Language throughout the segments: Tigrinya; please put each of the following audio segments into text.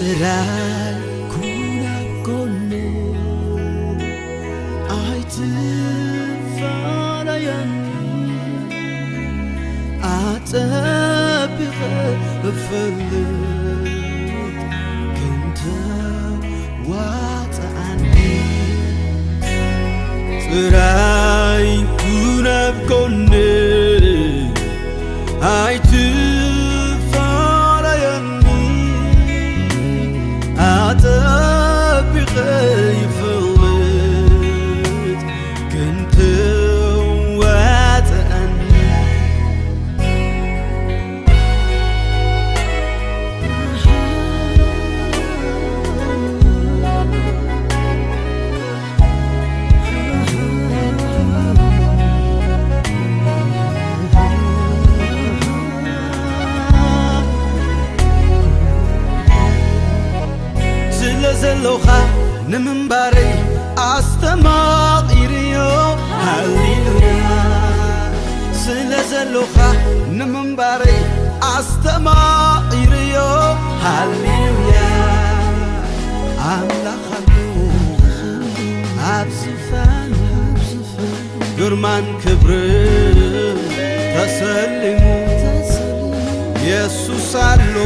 ጥራይ ኩን ኣብ ጎነይ ኣይትፋለየኒ፣ ኣጸቢቐ እፈልጥ ክንተ ዋጽኣኒ። ጥራይ ኩን ኣብ ጎነይ ኣይትፋለየኒ፣ ኣጸቢቐ ይፈልጥ ክንተ ዋጽኣኒ። ስለ ዘሎኻ ንምንባረይ ኣስተማቒርዮ። ሃሌሉያ። ስለ ዘሎኻ ንምንባረይ ኣስተማቒርዮ። ሃሌሉያ። ኣምላኽ ኣሎ ኣብ ዝፋኑ፣ ግርማን ክብርን ተሰሊሙ። የሱስ ኣሎ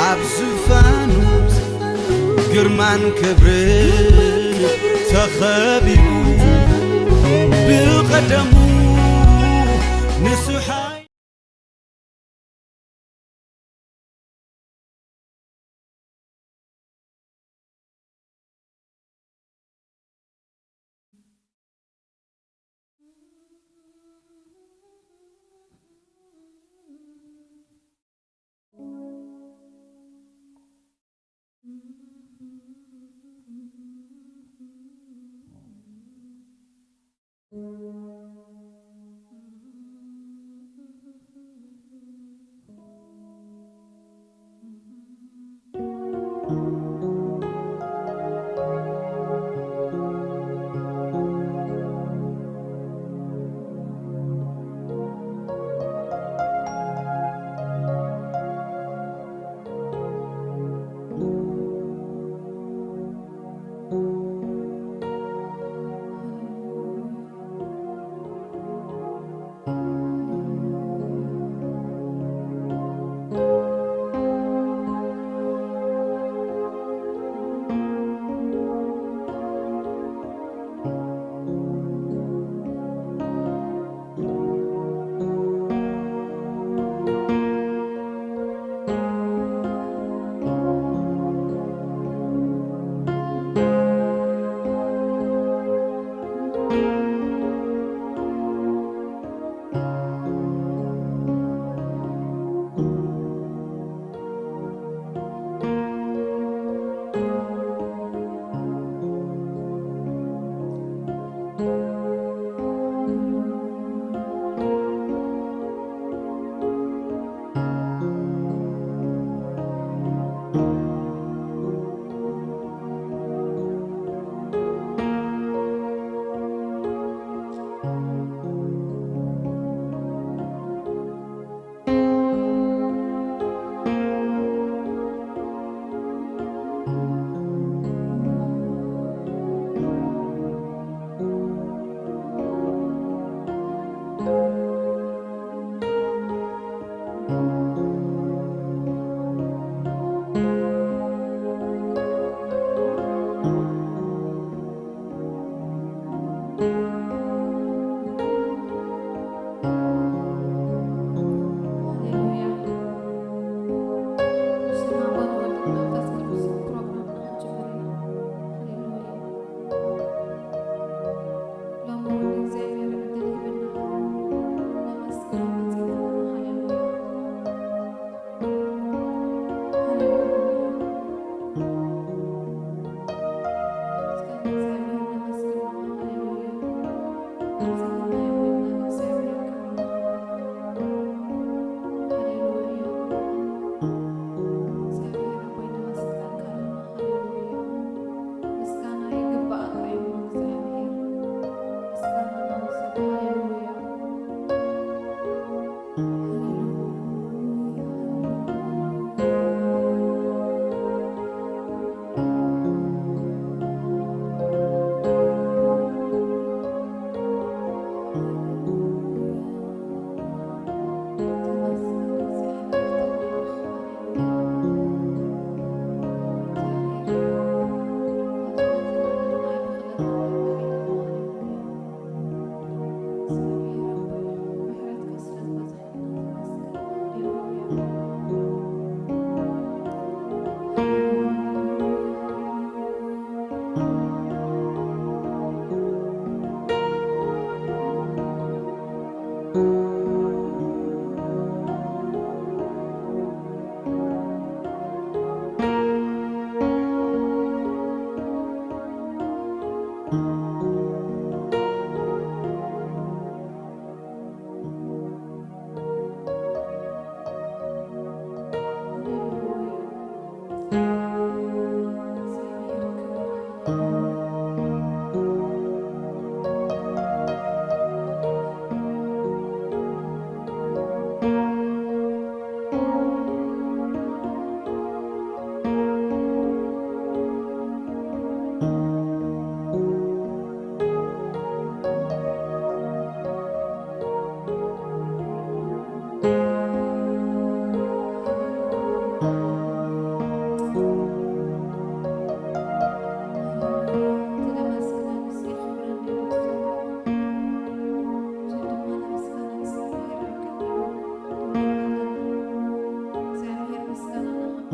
ኣብ ዝፋኑ፣ ግርማን ክብርን ተኸቢቡ። ብቐደሙ ንስሓይ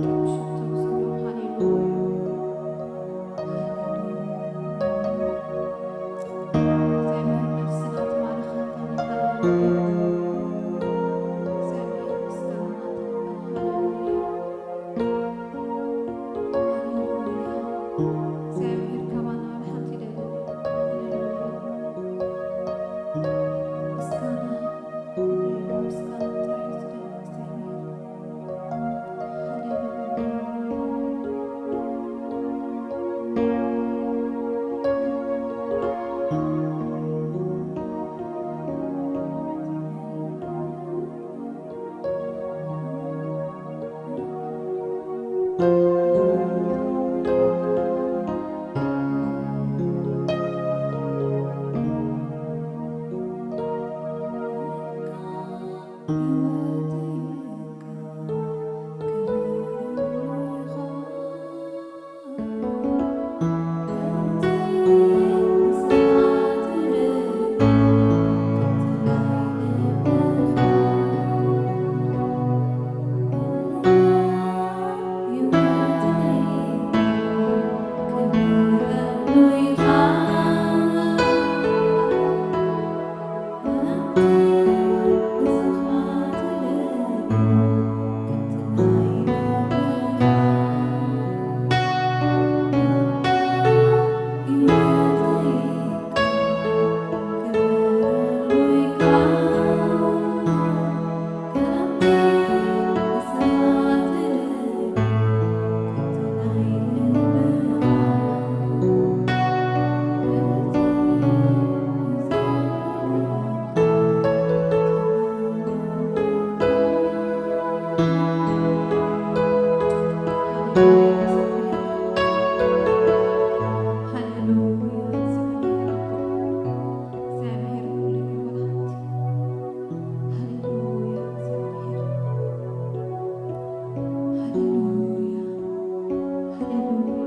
ምሽት ተወሲዶም። ሃሌሉያ። ሃሌሉያ። እግዚኣብሔር ነፍስና ትባርኸካ። ሃሌሉያ። እግዚኣብሔር ምስጋና ናትካ። ሃሌሉያ። ሃሌሉያ። እግዚኣብሔር ካባና ወላ ሓንቲ ይደሊ። ሃሌሉያ። ምስጋና፣ ምስጋና ጥራሕ እዩ ዝደሊ እግዚኣብሔር። ሃሌሉያ።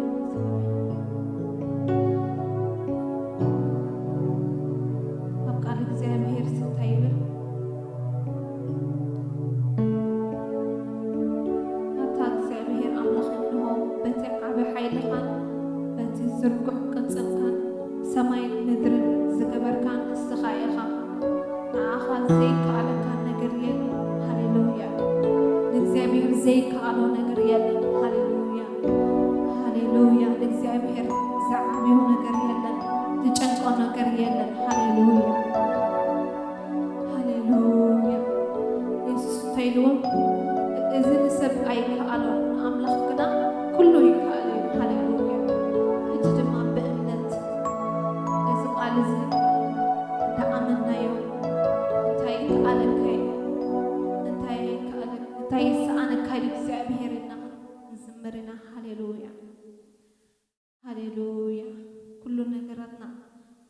ኣብ ቃል እግዚኣብሔር እንታይ ይብል? ኣታ እግዚኣብሔር ኣምላኽ እንሆ፣ በቲ ዓቢ ሓይልኻን በቲ ዝርጉሕ ቅጽልካን ሰማይን ምድርን ዝገበርካ ንስኻ ኢኻ። ንዓኻ ዘይከኣለካ ነገር የለን። ሃሌሉያ። ንእግዚኣብሔር ዘይከኣሎ ነገር የለን። ሃሌሉያ። ሃሌሉያ። ንእግዚኣብሔር ዝዓብዮ ነገር የለን። ዝጨንቆ ነገር የለን። ሃሌሉያ። ሃሌሉያ። የሱስ እንታይ ኢልዎም? እዚ ንሰብ ኣይከኣሎን፣ ንኣምላኽ ግና ኩሉ ይከኣሎ እዩ። ሃሌሉያ። ሕጂ ድማ ብእምነት እዚ ቃል እዚ እንዳኣመንናዮ፣ እንታይ ይከኣለካ እዩ? እንታይ ኣይከኣለካ? እንታይ ይሰኣነካ እዩ እግዚኣብሔር? ኢልና ክንዝምር ኢና። ሃሌሉያ። ሃሌሉያ። ኩሉ ነገራትና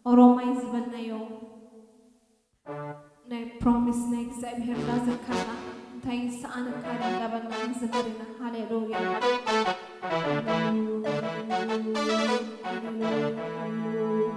ኦሮማይ ዝበልናዮ ናይ ፕሮሚስ ናይ እግዚኣብሔር እንዳዘከርና፣ እንታይ ይሰኣነካ እንዳበልና ንዝምር ኢና። ሃሌሉያ። ሃሌሉያ። ሃሌሉያ።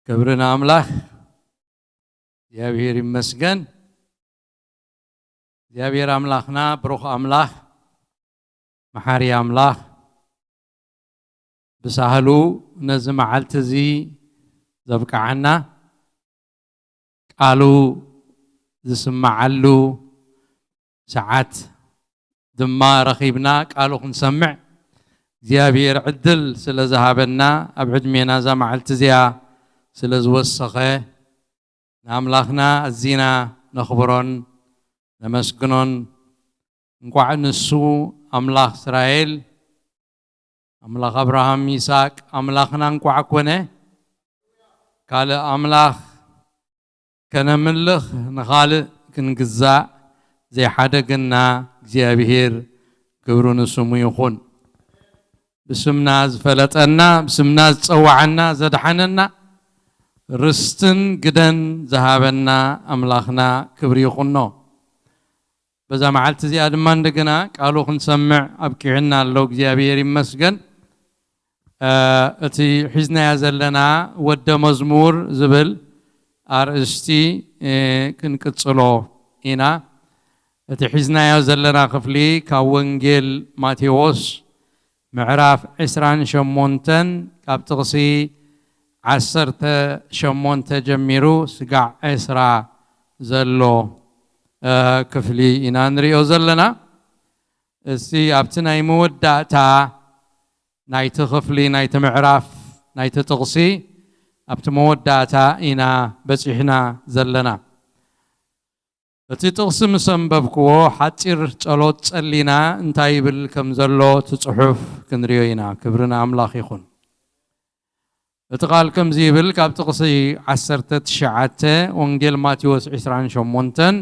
ክብሪ ንኣምላኽ፣ እግዚኣብሔር ይመስገን። እግዚኣብሔር ኣምላኽና ብሩኽ ኣምላኽ፣ መሓሪ ኣምላኽ፣ ብሳህሉ ነዚ መዓልቲ እዚ ዘብቅዓና፣ ቃሉ ዝስምዓሉ ሰዓት ድማ ረኺብና ቃሉ ክንሰምዕ እግዚኣብሔር ዕድል ስለ ዝሃበና፣ ኣብ ዕድሜና እዛ መዓልቲ እዚኣ ስለ ዝወሰኸ ንኣምላኽና ኣዚና ነኽብሮን ነመስግኖን። እንቋዕ ንሱ ኣምላኽ እስራኤል፣ ኣምላኽ ኣብርሃም፣ ይስሐቅ ኣምላኽና እንቋዕ ኮነ። ካልእ ኣምላኽ ከነምልኽ፣ ንኻልእ ክንግዛእ ዘይሓደገና እግዚኣብሔር ክብሩ ንስሙ ይኹን። ብስምና ዝፈለጠና፣ ብስምና ዝጸዋዓና፣ ዘድሓነና፣ ርስትን ግደን ዝሃበና ኣምላኽና ክብሪ ይኹኖ። በዛ መዓልቲ እዚኣ ድማ እንደገና ቃሉ ክንሰምዕ ኣብቂዕና ኣሎ። እግዚኣብሔር ይመስገን። እ፣ እቲ ሒዝናዮ ዘለና ወደ መዝሙር ዝብል ኣርእስቲ፣ እ፣ ክንቅጽሎ ኢና። እቲ ሒዝናዮ ዘለና ክፍሊ ካብ ወንጌል ማቴዎስ ምዕራፍ ዕስራን ሸሞንተን ካብ ጥቕሲ ዓሰርተ ሸሞንተ ጀሚሩ ስጋዕ ዕስራ ዘሎ፣ እ፣ ክፍሊ ኢና ንሪኦ ዘለና። እስቲ ኣብቲ ናይ መወዳእታ ናይቲ ክፍሊ፣ ናይቲ ምዕራፍ፣ ናይቲ ጥቕሲ ኣብቲ መወዳእታ ኢና በጺሕና ዘለና። እቲ ጥቕሲ ምስ ኣንበብክዎ፣ ሓጺር ጸሎት ጸሊና እንታይ ይብል ከም ዘሎ እቲ ጽሑፍ ክንሪኦ ኢና። ክብሪ ንኣምላኽ ይኹን። እቲ ቃል ከምዚ ይብል፣ ካብ ጥቕሲ ዓሰርተ ትሽዓተ ወንጌል ማቴዎስ ዕስራን ሸሞንተን፣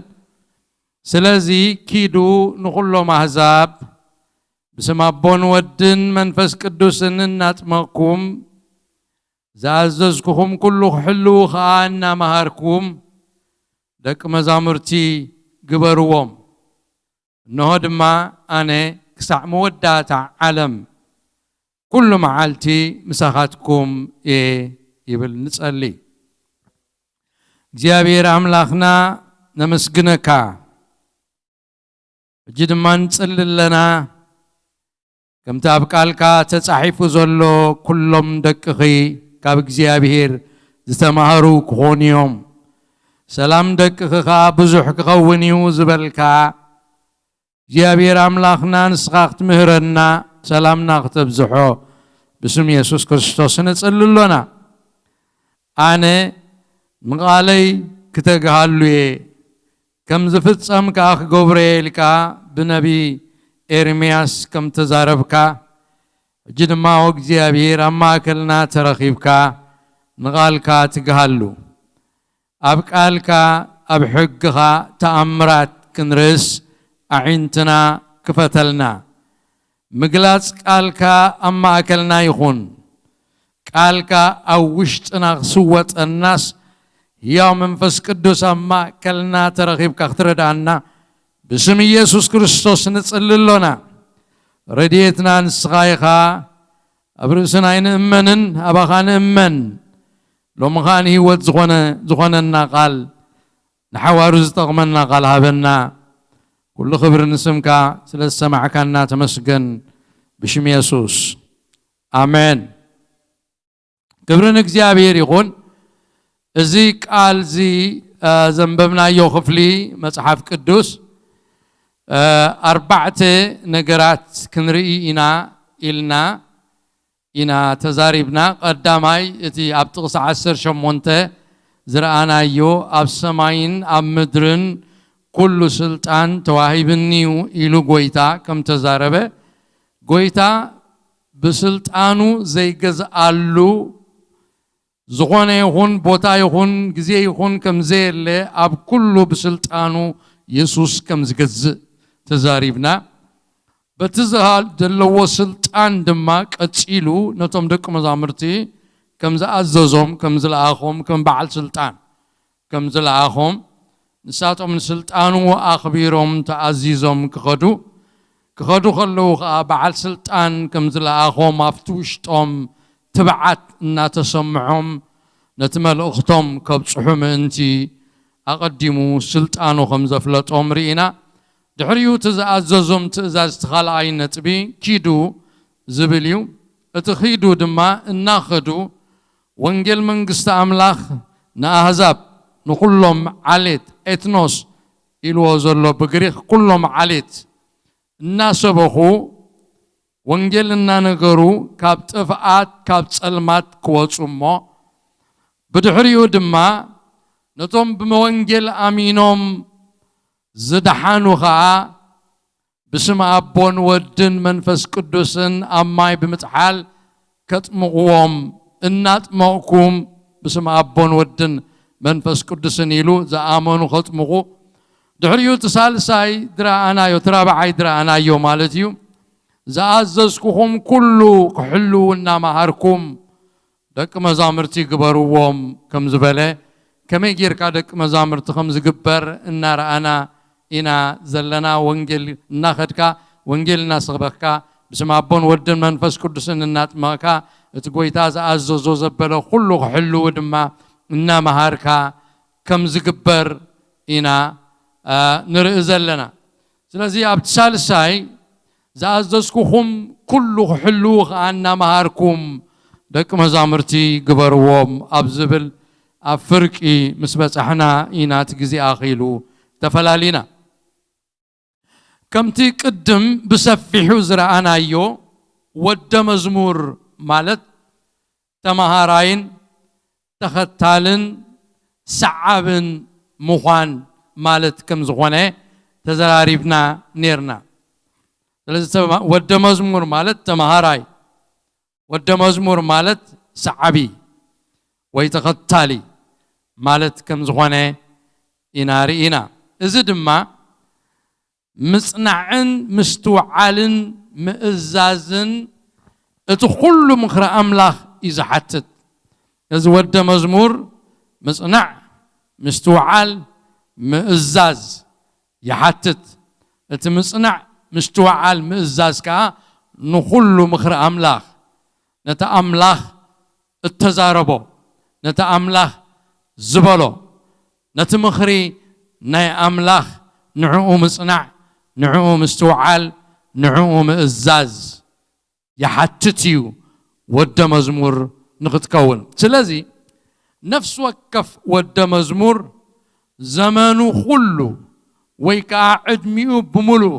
ስለዚ ኪዱ ንኹሎም ኣህዛብ ብስም ኣቦን ወድን መንፈስ ቅዱስን እናጥመቕኩም፣ ዝኣዘዝኩኹም ኩሉ ክሕልዉ ኸኣ እናመሃርኩም ደቂ መዛሙርቲ ግበርዎም። እንሆ ድማ ኣነ ክሳዕ መወዳእታ ዓለም ኩሉ መዓልቲ ምሳኻትኩም እየ ይብል። ንጸሊ። እግዚኣብሔር ኣምላኽና ነመስግነካ። ሕጂ ድማ ንጽሊ ኣለና። ከምቲ ኣብ ቃልካ ተጻሒፉ ዘሎ፣ ኩሎም ደቅኺ ካብ እግዚኣብሔር ዝተማህሩ ክኾኑ እዮም፣ ሰላም ደቅኺ ኸኣ ብዙሕ ክኸውን እዩ ዝበልካ እግዚኣብሔር ኣምላኽና፣ ንስኻ ክትምህረና፣ ሰላምና ክተብዝሖ ብስም የሱስ ክርስቶስ ንጽሊ ኣሎና። ኣነ ንቓለይ ክተግሃሉ እየ፣ ከም ዝፍጸም ከኣ ክገብሮ እየ ኢልካ ብነቢ ኤርምያስ ከም ተዛረብካ፣ ሕጂ ድማ ኦ እግዚኣብሔር ኣብ ማእከልና ተረኺብካ ንቓልካ ትግሃሉ። ኣብ ቃልካ ኣብ ሕግኻ ተኣምራት ክንርእስ ኣዒንትና ክፈተልና። ምግላጽ ቃልካ ኣብ ማእከልና ይኹን። ቃልካ ኣብ ውሽጥና ክስወጠናስ፣ ህያው መንፈስ ቅዱስ ኣብ ማእከልና ተረኺብካ ክትረድኣና ብስም ኢየሱስ ክርስቶስ ንጽሊ ኣሎና። ረድኤትና ንስኻ ኢኻ። ኣብ ርእስና ኣይንእመንን፣ ኣባኻ ንእመን። ሎሚ ኸኣ ንህይወት ዝኾነ፣ ዝኾነና ቃል፣ ንሓዋሩ ዝጠቕመና ቃል ሃበና። ኩሉ ክብሪ ንስምካ፣ ስለ ዝሰማዕካና ተመስገን፣ ብሽም የሱስ። ኣሜን። ክብሪ ንእግዚኣብሔር ይኹን። እዚ ቃል እዚ፣ እ፣ ዘንበብናዮ ክፍሊ መጽሓፍ ቅዱስ፣ እ፣ ኣርባዕተ ነገራት ክንርኢ ኢና ኢልና ኢና ተዛሪብና። ቀዳማይ፣ እቲ ኣብ ጥቕሲ ዓሰርተ ሸሞንተ ዝረኣናዮ፣ ኣብ ሰማይን ኣብ ምድርን ኩሉ ስልጣን ተዋሂብኒ እዩ ኢሉ ጎይታ ከም ተዛረበ፣ ጎይታ ብስልጣኑ ዘይገዝኣሉ ዝኾነ ይኹን ቦታ ይኹን ግዜ ይኹን ከም ዘየለ፣ ኣብ ኩሉ ብስልጣኑ የሱስ ከም ዝገዝእ ተዛሪብና። በቲ ዝሃል ዘለዎ ስልጣን ድማ ቀጺሉ ነቶም ደቂ መዛሙርቲ ከም ዝኣዘዞም፣ ከም ዝለኣኾም፣ ከም በዓል ስልጣን ከም ዝለኣኾም፣ ንሳቶም ንስልጣኑ ኣኽቢሮም ተኣዚዞም ክኸዱ፣ ክኸዱ ከለዉ ኸኣ በዓል ስልጣን ከም ዝለኣኾም ኣብቲ ውሽጦም ትብዓት እናተሰምዖም፣ ነቲ መልእኽቶም ከብጽሑ ምእንቲ ኣቐዲሙ ስልጣኑ ከም ዘፍለጦም ርኢና። ድሕሪኡ እቲ ዝኣዘዞም ትእዛዝ፣ እቲ ካልኣይ ነጥቢ፣ ኪዱ ዝብል እዩ። እቲ ኺዱ ድማ እናኸዱ ወንጌል መንግስቲ ኣምላኽ ንኣህዛብ፣ ንኹሎም ዓሌት፣ ኤትኖስ ኢልዎ ዘሎ ብግሪኽ፣ ኩሎም ዓሌት እናሰበኹ ወንጌል እናነገሩ ካብ ጥፍኣት ካብ ጸልማት ክወጹ እሞ ብድሕሪኡ ድማ ነቶም ብመወንጌል ኣሚኖም ዝደሓኑ ኸኣ ብስም ኣቦን ወድን መንፈስ ቅዱስን ኣብ ማይ ብምጥሓል ከጥምቕዎም፣ እናጥመቕኩም ብስም ኣቦን ወድን መንፈስ ቅዱስን ኢሉ ዝኣመኑ ከጥምቑ፣ ድሕሪኡ እቲ ሳልሳይ ድረኣናዮ፣ እቲ ራብዓይ ድረኣናዮ ማለት እዩ። ዝኣዘዝኩኹም ኩሉ ክሕልዉ እናመሃርኩም ደቂ መዛሙርቲ ግበርዎም ከም ዝበለ፣ ከመይ ጌርካ ደቂ መዛሙርቲ ከም ዝግበር እናረኣና ኢና ዘለና። ወንጌል እናኸድካ፣ ወንጌል እናሰበኽካ፣ ብስም ኣቦን ወድን መንፈስ ቅዱስን እናጥመቕካ፣ እቲ ጎይታ ዝኣዘዞ ዘበለ ኩሉ ክሕልዉ ድማ እናመሃርካ ከም ዝግበር ኢና፣ እ፣ ንርኢ ዘለና። ስለዚ ኣብቲ ሳልሳይ ዝኣዘዝኩኹም ኩሉ ክሕልዉ ኸኣ እናመሃርኩም ደቂ መዛሙርቲ ግበርዎም ኣብ ዝብል ኣብ ፍርቂ ምስ በጻሕና ኢና እቲ ግዜ ኣኺሉ ተፈላሊና። ከምቲ ቅድም ብሰፊሑ ዝረኣናዮ ወደ መዝሙር ማለት ተመሃራይን ተኸታልን ሰዓብን ምዃን ማለት ከም ዝኾነ ተዘራሪብና ኔርና። ስለዚ ተማ-፣ ወደ መዝሙር ማለት ተመሃራይ፣ ወደ መዝሙር ማለት ሰዓቢ ወይ ተኸታሊ ማለት ከም ዝኾነ ኢና ርኢና። እዚ ድማ ምጽናዕን ምስትውዓልን ምእዛዝን እቲ ኩሉ ምኽሪ ኣምላኽ እዩ ዝሓትት። እዚ ወደ መዝሙር ምጽናዕ፣ ምስትውዓል፣ ምእዛዝ ይሓትት። እቲ ምጽናዕ፣ ምስትውዓል፣ ምእዛዝ ከኣ ንኹሉ ምኽሪ ኣምላኽ፣ ነቲ ኣምላኽ እተዛረቦ፣ ነቲ ኣምላኽ ዝበሎ፣ ነቲ ምኽሪ ናይ ኣምላኽ ንዕኡ ምጽናዕ፣ ንዕኡ ምስትውዓል፣ ንዕኡ ምእዛዝ ይሓትት እዩ ወደ መዝሙር ንኽትከውን። ስለዚ ነፍሲ ወከፍ ወደ መዝሙር ዘመኑ ኩሉ ወይ ከኣ ዕድሚኡ ብምሉኡ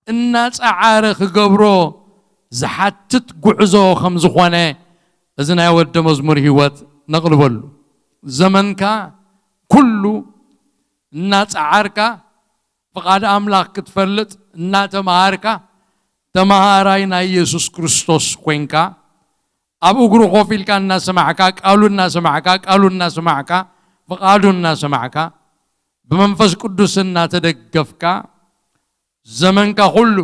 እናጸዓረ ክገብሮ ዝሓትት ጉዕዞ ከም ዝኾነ እዚ ናይ ወደ መዝሙር ህይወት ነቕልበሉ። ዘመንካ ኩሉ እናጸዓርካ ፍቓድ ኣምላኽ ክትፈልጥ እናተመሃርካ ተመሃራይ ናይ የሱስ ክርስቶስ ኮይንካ ኣብ እግሩ ኮፍ ኢልካ እናሰማዕካ ቃሉ እናሰማዕካ ቃሉ እናሰማዕካ ፍቓዱ እናሰማዕካ ብመንፈስ ቅዱስ እናተደገፍካ ዘመንካ ኩሉ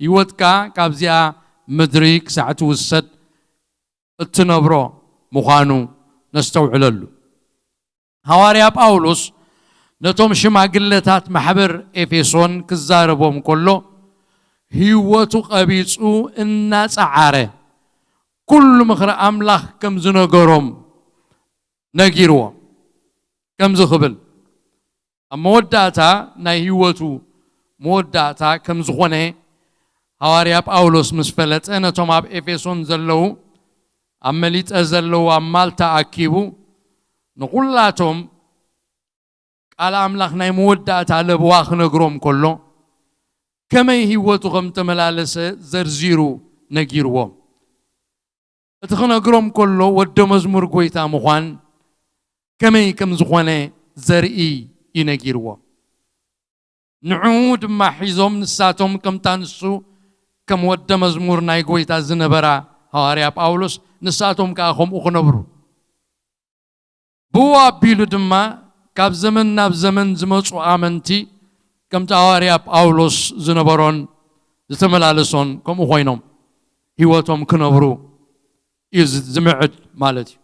ህይወትካ ካብዚኣ ምድሪ ክሳዕ ትውሰድ እትነብሮ ምዃኑ ነስተውዕለሉ። ሃዋርያ ጳውሎስ ነቶም ሽማግለታት ማሕበር ኤፌሶን ክዛረቦም ከሎ ህይወቱ ቀቢጹ እናጸዓረ ኩሉ ምኽሪ ኣምላኽ ከም ዝነገሮም ነጊርዎም። ከምዚ ክብል ኣብ መወዳእታ ናይ ህይወቱ መወዳእታ ከም ዝኾነ ሃዋርያ ጳውሎስ ምስ ፈለጠ ነቶም ኣብ ኤፌሶን ዘለዉ ኣብ መሊጠ ዘለዉ ኣብ ማልታ ኣኪቡ ንኹላቶም ቃል ኣምላኽ ናይ መወዳእታ ለብዋ ክነግሮም ከሎ ከመይ ህይወቱ ከም ተመላለሰ ዘርዚሩ ነጊርዎም። እቲ ክነግሮም ከሎ ወደ መዝሙር ጎይታ ምዃን ከመይ ከም ዝኾነ ዘርኢ እዩ ነጊርዎም። ንዕኡ ድማ ሒዞም ንሳቶም ከምታ ንሱ ከም ወደ መዝሙር ናይ ጎይታ ዝነበራ ሃዋርያ ጳውሎስ ንሳቶም ከኣ ከምኡ ክነብሩ ብኡ ኣቢሉ ድማ ካብ ዘመን ናብ ዘመን ዝመጹ ኣመንቲ ከምቲ ሃዋርያ ጳውሎስ ዝነበሮን ዝተመላለሶን ከምኡ ኮይኖም ህይወቶም ክነብሩ እዩ ዝ-፣ ዝምዕድ ማለት እዩ።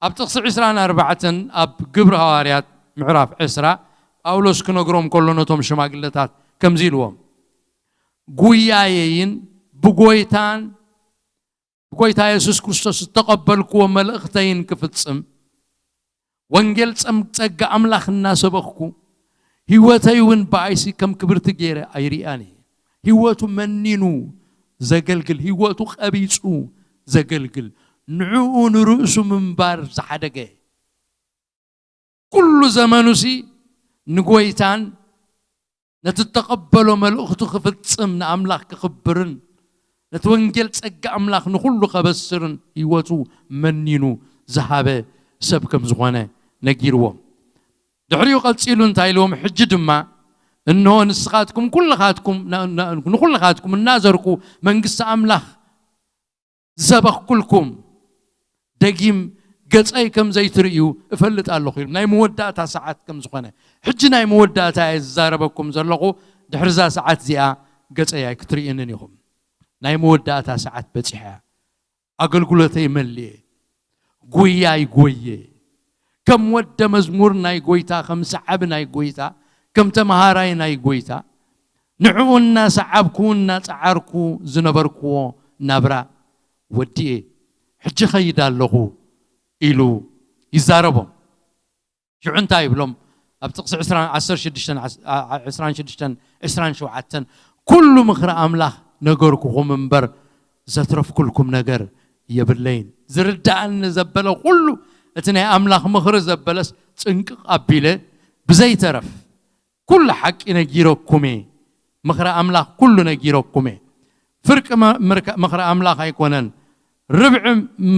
ኣብ ጥቕሲ ዕስራን ኣርባዕተን ኣብ ግብሪ ሃዋርያት ምዕራፍ ዕስራ ጳውሎስ ክነግሮም ከሎ ነቶም ሽማግለታት ከምዚ ኢልዎም፣ ጉያየይን ብጎይታን ብጎይታ የሱስ ክርስቶስ ዝተቐበልክዎ መልእኽተይን ክፍጽም፣ ወንጌል ጸም-፣ ጸጋ ኣምላኽ እናሰበኽኩ፣ ህይወተይ እውን ብኣይሲ ከም ክብርቲ ገይረ ኣይርእያን እየ። ህይወቱ መኒኑ ዘገልግል፣ ህይወቱ ቀቢጹ ዘገልግል፣ ንዕኡ ንርእሱ ምንባር ዝሓደገ፣ ኩሉ ዘመኑሲ ንጎይታን ነቲ እተቐበሎ መልእኽቱ ክፍጽም ንኣምላኽ ክኽብርን ነቲ ወንጌል ጸጋ ኣምላኽ ንኹሉ ከበስርን ህይወቱ መኒኑ ዝሃበ ሰብ ከም ዝኾነ ነጊርዎም። ድሕሪኡ ቀጺሉ እንታይ ኢልዎም? ሕጂ ድማ እንሆ ንስኻትኩም ኩልኻትኩም ና-፣ ና-፣ ንኹልኻትኩም እናዘርኩ መንግስቲ ኣምላኽ ዝሰበኽኩልኩም ደጊም ገጸይ ከም ዘይትርእዩ እፈልጥ ኣለኹ ኢሉ። ናይ መወዳእታ ሰዓት ከም ዝኾነ፣ ሕጂ ናይ መወዳእታ እየ ዝዛረበኩም ዘለኹ፣ ድሕሪ እዛ ሰዓት እዚኣ ገጸይ ኣይክትርእዩንን ኢኹም። ናይ መወዳእታ ሰዓት በጺሐ እያ። ኣገልግሎተይ መሊኤ፣ ጉያይ ጎየ። ከም ወደ መዝሙር ናይ ጎይታ፣ ከም ሰዓቢ ናይ ጎይታ፣ ከም ተመሃራይ ናይ ጎይታ፣ ንዕኡ እናሰዓብኩ እናጸዓርኩ ዝነበርክዎ ናብራ ወዲኤ፣ ሕጂ ኸይድ ኣለኹ ኢሉ ይዛረቦም። ሽዑ እንታይ ይብሎም? ኣብ ጥቕሲ ዕስራን፣ ዓሰርተ ሽዱሽተን፣ ዓስ-፣ ዓ-፣ ዓ-፣ ዕስራን ሽዱሽተን፣ ዕስራን ሸውዓተን፣ "ኩሉ ምኽሪ ኣምላኽ ነገርኩኹም እምበር ዘትረፍኩልኩም ነገር የብለይን። ዝርዳእኒ ዘበለ ኩሉ፣ እቲ ናይ ኣምላኽ ምኽሪ ዘበለስ ጽንቅቕ ኣቢለ ብዘይተረፍ ኩሉ ሓቂ ነጊረኩም እየ። ምኽሪ ኣምላኽ ኩሉ ነጊረኩም እየ። ፍርቂ መ-፣ ምርካ-፣ ምኽሪ ኣምላኽ ኣይኮነን፣ ርብዒ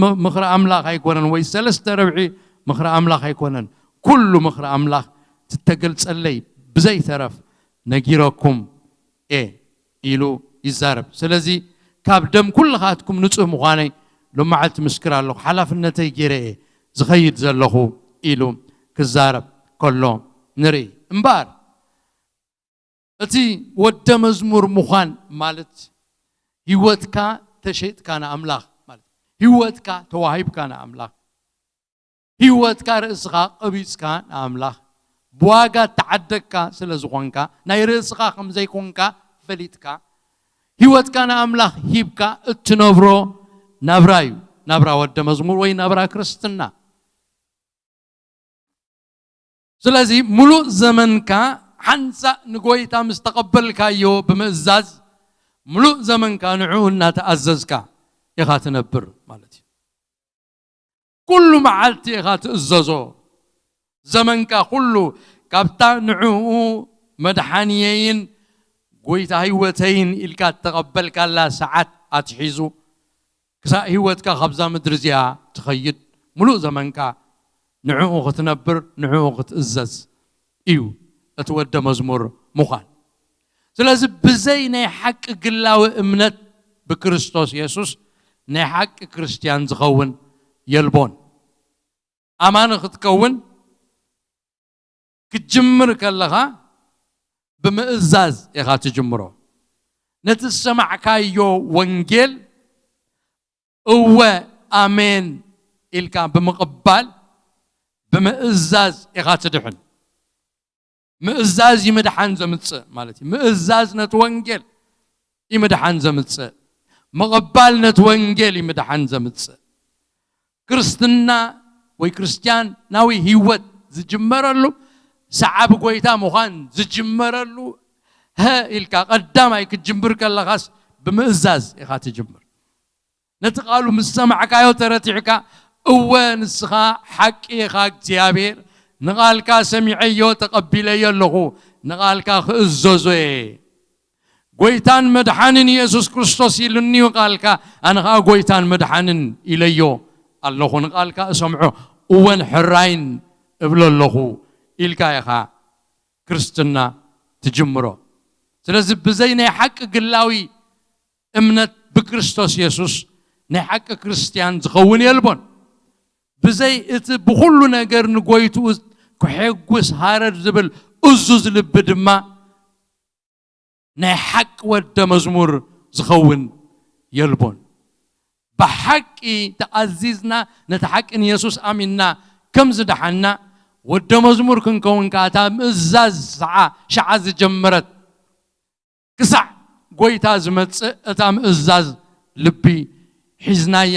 ም-፣ ምኽሪ ኣምላኽ ኣይኮነን፣ ወይ ሰለስተ ርብዒ ምኽሪ ኣምላኽ ኣይኮነን፣ ኩሉ ምኽሪ ኣምላኽ ትተገልጸለይ ብዘይተረፍ ነጊረኩም እየ" ኢሉ ይዛረብ። ስለዚ ካብ ደም ኩልኻትኩም ንጹህ ምዃነይ ሎማዓልቲ ምስክር ኣለኹ፣ ሓላፍነተይ ገይረ እየ ዝኸይድ ዘለኹ ኢሉ ክዛረብ ከሎ ንርኢ። እምበኣር እቲ ወደ መዝሙር ምዃን ማለት ህይወትካ ተሸይጥካ ንኣምላኽ ማለት፣ ህይወትካ ተዋሂብካ ንኣምላኽ፣ ህይወትካ ርእስኻ ቀቢጽካ ንኣምላኽ፣ ብዋጋ ተዓደግካ ስለ ዝኾንካ፣ ናይ ርእስኻ ከም ዘይኮንካ ፈሊጥካ፣ ህይወትካ ንኣምላኽ ሂብካ እትነብሮ ናብራ እዩ ናብራ ወደ መዝሙር ወይ ናብራ ክርስትና። ስለዚ ምሉእ ዘመንካ ሓንሳእ ንጎይታ ምስ ተቐበልካዮ ብምእዛዝ፣ ምሉእ ዘመንካ ንዕኡ እናተኣዘዝካ ኢኻ ትነብር ማለት እዩ። ኩሉ መዓልቲ ኢኻ ትእዘዞ። ዘመንካ ኩሉ ካብታ ንዕኡ መድሓንየይን ጎይታ ህይወተይን ኢልካ እተቐበልካላ ሰዓት ኣትሒዙ ክሳእ ህይወትካ ካብዛ ምድሪ እዚኣ ትኸይድ፣ ምሉእ ዘመንካ ንዕኡ ክትነብር፣ ንዕኡ ክትእዘዝ እዩ እቲ ወደ መዝሙር ምዃን። ስለዚ ብዘይ ናይ ሓቂ ግላዊ እምነት ብክርስቶስ የሱስ ናይ ሓቂ ክርስትያን ዝኸውን የልቦን። ኣማኒ ክትከውን ክትጅምር ከለኻ ብምእዛዝ ኢኻ ትጅምሮ። ነቲ ዝሰማዕካዮ ወንጌል እወ ኣሜን ኢልካ ብምቕባል ብምእዛዝ ኢኻ ትድሕን። ምእዛዝ እዩ ምድሓን ዘምጽእ ማለት እዩ። ምእዛዝ ነቲ ወንጌል እዩ ምድሓን ዘምጽእ። ምቕባል ነቲ ወንጌል እዩ ምድሓን ዘምጽእ። ክርስትና ወይ ክርስትያናዊ ህይወት ዝጅመረሉ፣ ሰዓቢ ጎይታ ምዃን ዝጅመረሉ፣ ሀ ኢልካ ቀዳማይ ክትጅምር ከለኻስ ብምእዛዝ ኢኻ ትጅምር። ነቲ ቃሉ ምስ ሰማዕካዮ ተረቲዕካ፣ እወ ንስኻ ሓቂ ኢኻ እግዚኣብሔር፣ ንቓልካ ሰሚዐዮ ተቐቢለዮ ኣለኹ፣ ንቓልካ ክእዘዞ እየ። ጎይታን መድሓንን የሱስ ክርስቶስ ኢሉኒ እዩ ቃልካ፣ ኣነ ኸኣ ጎይታን መድሓንን ኢለዮ ኣለኹ፣ ንቓልካ እሰምዖ እወን ሕራይን እብሎ ኣለኹ ኢልካ ኢኻ ክርስትና ትጅምሮ። ስለዚ ብዘይ ናይ ሓቂ ግላዊ እምነት ብክርስቶስ የሱስ ናይ ሓቂ ክርስትያን ዝኸውን የልቦን። ብዘይ እቲ ብኹሉ ነገር ንጎይትኡ ክሕጉስ ሃረር ዝብል እዙዝ ልቢ ድማ ናይ ሓቂ ወደ መዝሙር ዝኸውን የልቦን። ብሓቂ ተኣዚዝና ነቲ ሓቂ ንየሱስ ኣሚንና ከም ዝደሓንና ወደ መዝሙር ክንከውን ከኣ እታ ምእዛዝ ሰዓ ሸዓ ዝጀመረት ክሳዕ ጎይታ ዝመጽእ እታ ምእዛዝ ልቢ ሒዝናያ፣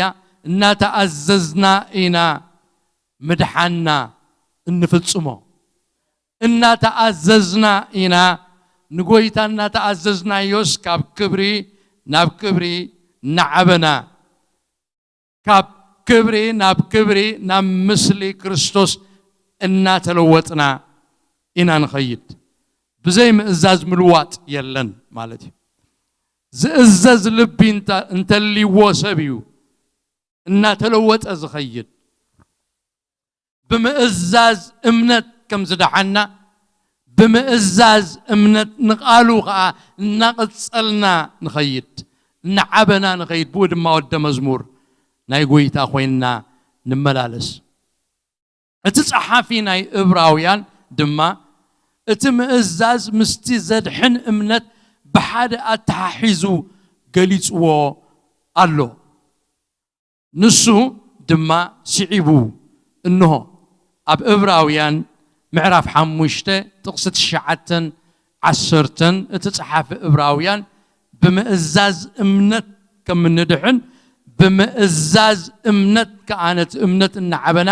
እናተኣዘዝና ኢና ምድሓንና እንፍጽሞ። እናተኣዘዝና ኢና ንጎይታ እናተኣዘዝናዮስ ካብ ክብሪ ናብ ክብሪ እናዓበና፣ ካብ ክብሪ ናብ ክብሪ ናብ ምስሊ ክርስቶስ እናተለወጥና ኢና ንኸይድ። ብዘይ ምእዛዝ ምልዋጥ የለን ማለት እዩ። ዝእዘዝ ልቢ እንተ-፣ እንተልይዎ ሰብ እዩ እናተለወጠ ዝኸይድ። ብምእዛዝ እምነት ከም ዝደሓና፣ ብምእዛዝ እምነት ንቓሉ ኸኣ እናቐጸልና ንኸይድ፣ እናዓበና ንኸይድ፣ ብኡ ድማ ወደ መዝሙር ናይ ጎይታ ኮይንና ንመላለስ። እቲ ጸሓፊ ናይ እብራውያን ድማ እቲ ምእዛዝ ምስቲ ዘድሕን እምነት ብሓደ ኣተሓሒዙ ገሊጽዎ ኣሎ። ንሱ ድማ ስዒቡ፣ እንሆ፣ ኣብ እብራውያን ምዕራፍ ሓሙሽተ ጥቕሲ ትሽዓተን ዓሰርተን እቲ ጸሓፊ እብራውያን ብምእዛዝ እምነት ከም እንድሕን፣ ብምእዛዝ እምነት ከኣ ነቲ እምነት እናዓበና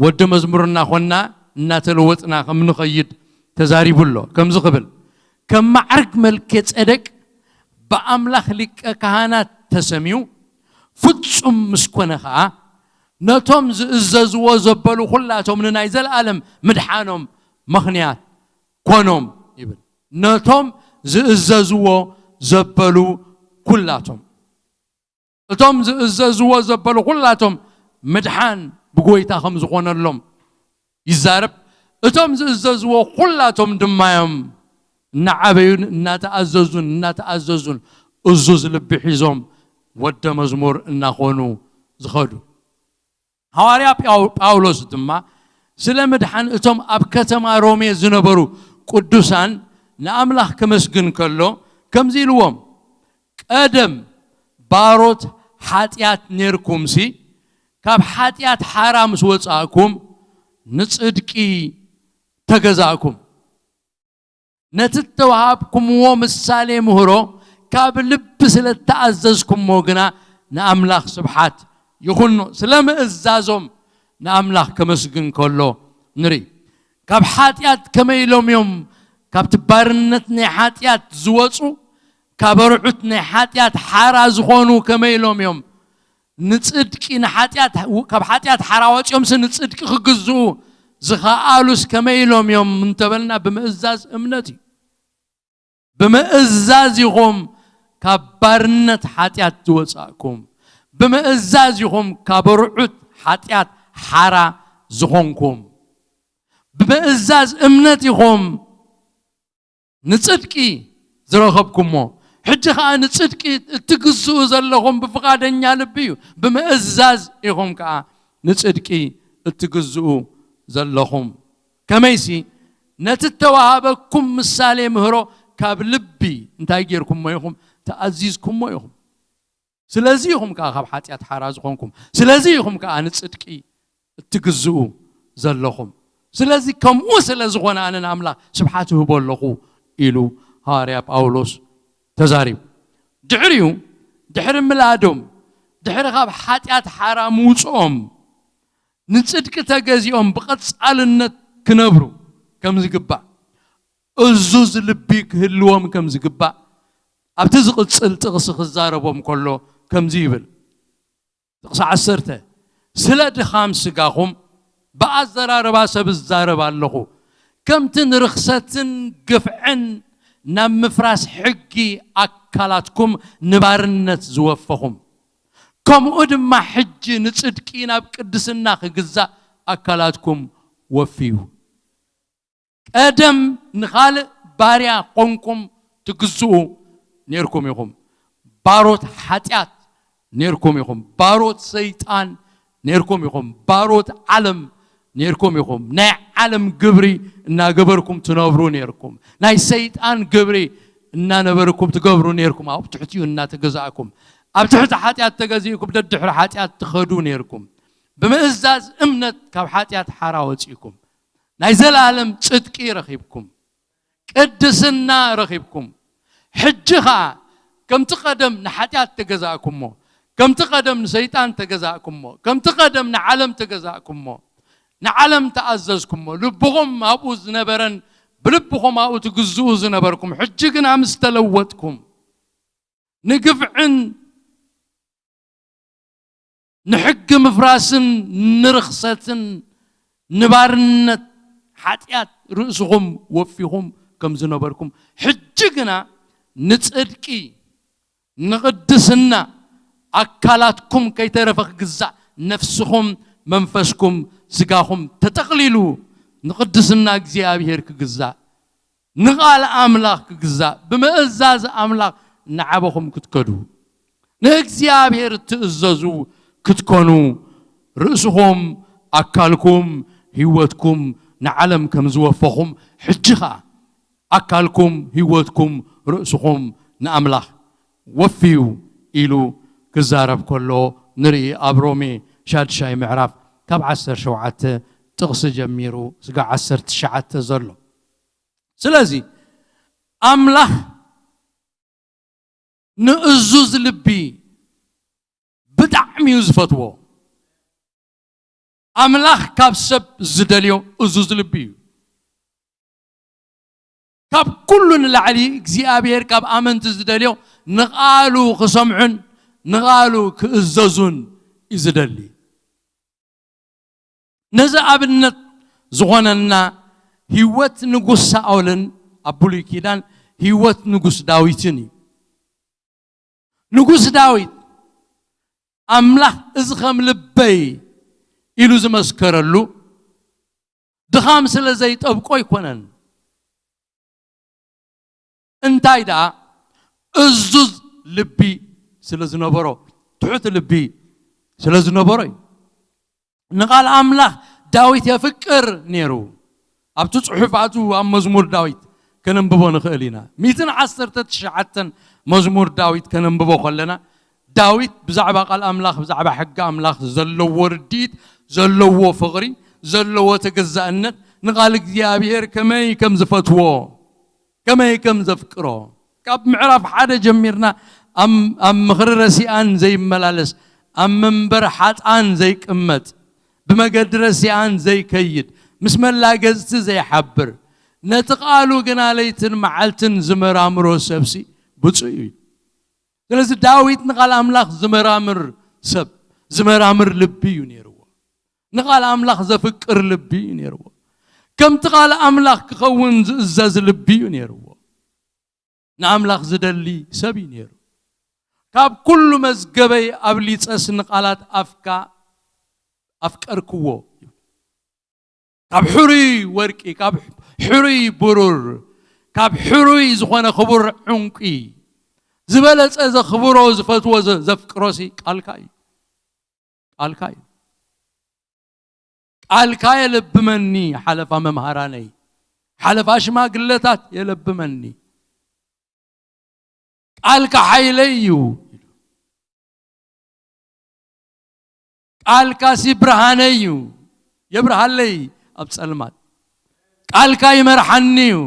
ወዲ መዝሙር እናኾንና እናተለወጥና ከም ንኸይድ ተዛሪቡ ኣሎ። ከምዚ ክብል፣ ከም ማዕርግ መልከ ጼዴቅ ብኣምላኽ ሊቀ ካህናት ተሰምዩ፣ ፍጹም ምስ ኮነ ኸኣ፣ ነቶም ዝእዘዝዎ ዘበሉ ኹላቶም ንናይ ዘለኣለም ምድሓኖም ምኽንያት ኮኖም ይብል። ነቶም ዝእዘዝዎ ዘበሉ ኩላቶም። እቶም ዝእዘዝዎ ዘበሉ ኩላቶም ምድሓን ብጎይታ ከም ዝኾነሎም ይዛረብ። እቶም ዝእዘዝዎ ኩላቶም ድማ እዮም እናዓበዩን እናተኣዘዙን እናተኣዘዙን እዙዝ ልቢ ሒዞም ወደ መዝሙር እናኾኑ ዝኸዱ። ሃዋርያ ጳው-፣ ጳውሎስ ድማ ስለ ምድሓን እቶም ኣብ ከተማ ሮሜ ዝነበሩ ቅዱሳን ንኣምላኽ ከመስግን ከሎ ከምዚ ኢልዎም፣ "ቀደም ባሮት ሓጢኣት ኔርኩምሲ፣ ካብ ሓጢኣት ሓራ ምስ ወጻእኩም፣ ንጽድቂ ተገዛእኩም። ነቲ እተዋሃብኩምዎ ምሳሌ ምህሮ ካብ ልቢ ስለ እተኣዘዝኩሞ ግና፣ ንኣምላኽ ስብሓት ይኹኖ።" ስለ ምእዛዞም ንኣምላኽ ከመስግን ከሎ ንርኢ። ካብ ሓጢኣት ከመይ ኢሎም እዮም ካብቲ ባርነት ናይ ሓጢኣት ዝወጹ? ካብ ኣርዑት ናይ ሓጢኣት ሓራ ዝኾኑ ከመይ ኢሎም እዮም ንጽድቂ ንሓጢኣት፣ ካብ ሓጢኣት ሓራ ወጺኦምሲ ንጽድቂ ክግዝኡ ዝኸኣሉስ ከመይ ኢሎም እዮም እንተበልና፣ ብምእዛዝ እምነት እዩ። ብምእዛዝ ኢኹም ካብ ባርነት ሓጢኣት ዝወጻእኩም። ብምእዛዝ ኢኹም ካብ ኣርዑት ሓጢኣት ሓራ ዝኾንኩም። ብምእዛዝ እምነት ኢኹም ንጽድቂ ዝረኸብኩሞ። ሕጂ ኸኣ ንጽድቂ እትግዝኡ ዘለኹም ብፍቓደኛ ልቢ እዩ። ብምእዛዝ ኢኹም ከኣ ንጽድቂ እትግዝኡ ዘለኹም። ከመይሲ፣ ነቲ እተዋሃበኩም ምሳሌ ምህሮ ካብ ልቢ እንታይ ጌርኩሞ ኢኹም? ተኣዚዝኩሞ ኢኹም። ስለዚ ኢኹም ከኣ ካብ ሓጢኣት ሓራ ዝኾንኩም። ስለዚ ኢኹም ከኣ ንጽድቂ እትግዝኡ ዘለኹም። ስለዚ ከምኡ ስለ ዝኾነ ኣነ ንኣምላኽ ስብሓት እህቦ ኣለኹ ኢሉ ሃዋርያ ጳውሎስ ተዛሪቡ። ድሕሪኡ፣ ድሕሪ ምላዶም፣ ድሕሪ ካብ ሓጢኣት ሓራ ምውጽኦም፣ ንጽድቂ ተገዚኦም ብቐጻልነት ክነብሩ ከም ዝግባእ፣ እዙዝ ልቢ ክህልዎም ከም ዝግባእ፣ ኣብቲ ዝቕጽል ጥቕሲ ክዛረቦም ከሎ ከምዚ ይብል። ጥቕሲ ዓሰርተ፣ ስለ ድኻም ስጋኹም ብኣዘራርባ ሰብ እዛረብ ኣለኹ፣ ከምቲ ንርኽሰትን ግፍዕን ናብ ምፍራስ ሕጊ ኣካላትኩም ንባርነት ዝወፈኹም፣ ከምኡ ድማ ሕጂ ንጽድቂ ናብ ቅድስና ክግዛእ ኣካላትኩም ወፍዩ። ቀደም ንኻልእ ባርያ ኾንኩም ትግዝኡ ኔርኩም ኢኹም። ባሮት ሓጢኣት ኔርኩም ኢኹም። ባሮት ሰይጣን ኔርኩም ኢኹም። ባሮት ዓለም ኔርኩም ኢኹም። ናይ ዓለም ግብሪ እናገበርኩም ትነብሩ ኔርኩም። ናይ ሰይጣን ግብሪ እናነበርኩም ትገብሩ ኔርኩም። ኣብ ትሕቲኡ እናተገዛእኩም፣ ኣብ ትሕቲ ሓጢኣት ተገዚእኩም ደድሕሪ ሓጢኣት ትኸዱ ኔርኩም። ብምእዛዝ እምነት ካብ ሓጢኣት ሓራ ወጺእኩም። ናይ ዘላለም ጽድቂ ረኺብኩም። ቅድስና ረኺብኩም። ሕጂ ኸኣ ከምቲ ቀደም ንሓጢኣት ተገዛእኩሞ፣ ከምቲ ቀደም ንሰይጣን ተገዛእኩሞ፣ ከምቲ ቀደም ንዓለም ተገዛእኩሞ፣ ንዓለም ተኣዘዝኩሞ፣ ልብኹም ኣብኡ ዝነበረን ብልብኹም ኣብኡ ትግዝኡ ዝነበርኩም፣ ሕጂ ግና ምስ ተለወጥኩም፣ ንግፍዕን ንሕጊ ምፍራስን ንርኽሰትን ንባርነት ሓጢኣት ርእስኹም ወፊኹም ከም ዝነበርኩም፣ ሕጂ ግና ንጽድቂ፣ ንቕድስና፣ ኣካላትኩም ከይተረፈ ክግዛእ፣ ነፍስኹም፣ መንፈስኩም፣ ስጋኹም ተጠቕሊሉ ንቕድስና እግዚኣብሔር ክግዛእ፣ ንቓል ኣምላኽ ክግዛእ፣ ብምእዛዝ ኣምላኽ እናዓበኹም ክትከዱ፣ ንእግዚኣብሔር እትእዘዙ ክትኮኑ፣ ርእስኹም፣ ኣካልኩም፣ ህይወትኩም ንዓለም ከም ዝወፈኹም፣ ሕጂ ኸኣ ኣካልኩም፣ ህይወትኩም፣ ርእስኹም ንኣምላኽ ወፍዩ ኢሉ ክዛረብ ከሎ ንርኢ። ኣብ ሮሜ ሻድሻይ ምዕራፍ ካብ ዓሰርተ ሸውዓተ ጥቕሲ ጀሚሩ ስጋ ዓሰርተ ትሽዓተ ዘሎ። ስለዚ ኣምላኽ ንእዙዝ ልቢ ብጣዕሚ እዩ ዝፈትዎ። ኣምላኽ ካብ ሰብ ዝደልዮ እዙዝ ልቢ እዩ። ካብ ኩሉ ንላዕሊ እግዚኣብሔር ካብ ኣመንቲ ዝደልዮ ንቓሉ ክሰምዑን ንቓሉ ክእዘዙን እዩ ዝደሊ። ነዚ ኣብነት ዝኾነና ህይወት ንጉስ ሳኦልን ኣብ ብሉይ ኪዳን ህይወት ንጉስ ዳዊትን እዩ። ንጉስ ዳዊት ኣምላኽ እዚ ከም ልበይ ኢሉ ዝመስከረሉ ድኻም ስለ ዘይጠብቆ ኣይኮነን። እንታይ ደኣ እዙዝ ልቢ ስለ ዝነበሮ፣ ትሑት ልቢ ስለ ዝነበሮ እዩ። ንቓል ኣምላኽ ዳዊት የፍቅር ነይሩ። ኣብቲ ጽሑፋቱ ኣብ መዝሙር ዳዊት ከነንብቦ ንኽእል ኢና። ሚእትን ዓሰርተ ትሽዓተን መዝሙር ዳዊት ከነንብቦ ከለና ዳዊት ብዛዕባ ቃል ኣምላኽ፣ ብዛዕባ ሕጊ ኣምላኽ ዘለዎ ርድኢት፣ ዘለዎ ፍቕሪ፣ ዘለዎ ተገዛእነት፣ ንቓል እግዚኣብሔር ከመይ ከም ዝፈትዎ፣ ከመይ ከም ዘፍቅሮ፣ ካብ ምዕራፍ ሓደ ጀሚርና ኣብ፣ ኣብ ምኽሪ ረሲኣን ዘይመላለስ፣ ኣብ መንበር ሓጥኣን ዘይቅመጥ፣ ብመገዲ ረሲኣን ዘይከይድ፣ ምስ መላገጽቲ ዘይሓብር፣ ነቲ ቃሉ ግና ለይትን መዓልትን ዝመራምሮ ሰብሲ ብፁዕ እዩ። ስለዚ ዳዊት ንቓል ኣምላኽ ዝመራምር ሰብ፣ ዝመራምር ልቢ እዩ ነይርዎ። ንቓል ኣምላኽ ዘፍቅር ልቢ እዩ ነይርዎ። ከምቲ ቃል ኣምላኽ ክኸውን ዝእዘዝ ልቢ እዩ ነይርዎ። ንኣምላኽ ዝደሊ ሰብ እዩ ነይሩ። ካብ ኩሉ መዝገበይ ኣብሊጸስ ንቓላት ኣፍካ ኣፍቀርክዎ። ካብ ሕሩይ ወርቂ፣ ካብ ሕሩይ ብሩር፣ ካብ ሕሩይ ዝኾነ ክቡር ዕንቂ ዝበለጸ ዘኽብሮ፣ ዝፈትዎ፣ ዘ-፣ ዘፍቅሮሲ ቃልካ እዩ። ቃልካ እዩ። ቃልካ የለብመኒ ሓለፋ መምሃራነይ፣ ሓለፋ ሽማግለታት የለብመኒ። ቃልካ ሓይለይ እዩ። ቃልካሲ ብርሃነይ እዩ። የብርሃለይ ኣብ ጸልማት። ቃልካ ይመርሓኒ እዩ።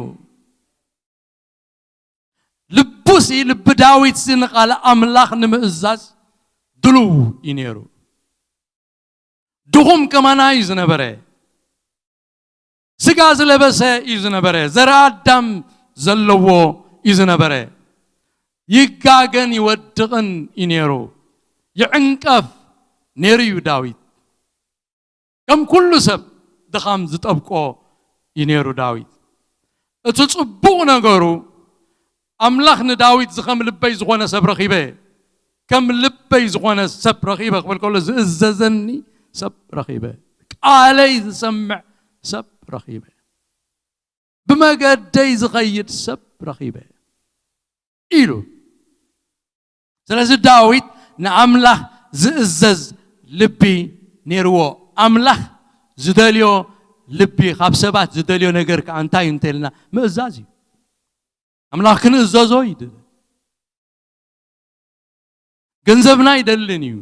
ልቡሲ፣ ልቢ ዳዊትሲ ንቓል ኣምላኽ ንምእዛዝ ድሉው እዩ ነይሩ። ድኹም ከማና እዩ ዝነበረ። ስጋ ዝለበሰ እዩ ዝነበረ። ዘርኣ ኣዳም ዘለዎ እዩ ዝነበረ። ይጋገን ይወድቕን እዩ ነይሩ። ይዕንቀፍ ነይሩ እዩ ዳዊት። ከም ኩሉ ሰብ ድኻም ዝጠብቆ እዩ ነይሩ ዳዊት። እቲ ጽቡቕ ነገሩ፣ ኣምላኽ ንዳዊት እዚ ከም ልበይ ዝኾነ ሰብ ረኺበ፣ ከም ልበይ ዝኾነ ሰብ ረኺበ ክብል ከሎ፣ ዝእዘዘኒ ሰብ ረኺበ፣ ቃለይ ዝሰምዕ ሰብ ረኺበ፣ ብመገደይ ዝኸይድ ሰብ ረኺበ ኢሉ። ስለዚ ዳዊት ንኣምላኽ ዝእዘዝ ልቢ ነይርዎ። ኣምላኽ ዝደልዮ ልቢ፣ ካብ ሰባት ዝደልዮ ነገር ከኣ እንታይ እዩ እንተኢልና፣ ምእዛዝ እዩ። ኣምላኽ ክንእዘዞ ይደሊ። ገንዘብና ኣይደልን እዩ።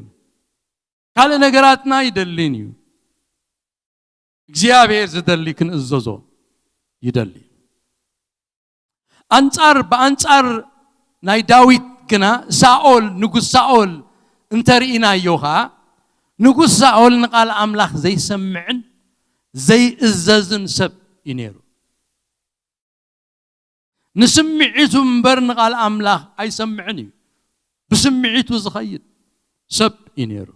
ካልእ ነገራትና ኣይደልን እዩ። እግዚኣብሔር ዝደሊ ክንእዘዞ ይደሊ። ኣንጻር፣ ብኣንጻር ናይ ዳዊት ግና ሳኦል፣ ንጉስ ሳኦል እንተርኢናዮ ኸዓ፣ ንጉስ ሳኦል ንቓል ኣምላኽ ዘይሰምዕን ዘይእዘዝን ሰብ እዩ ነይሩ። ንስምዒቱ እምበር ንቓል ኣምላኽ ኣይሰምዕን እዩ። ብስምዒቱ ዝኸይድ ሰብ እዩ ነይሩ።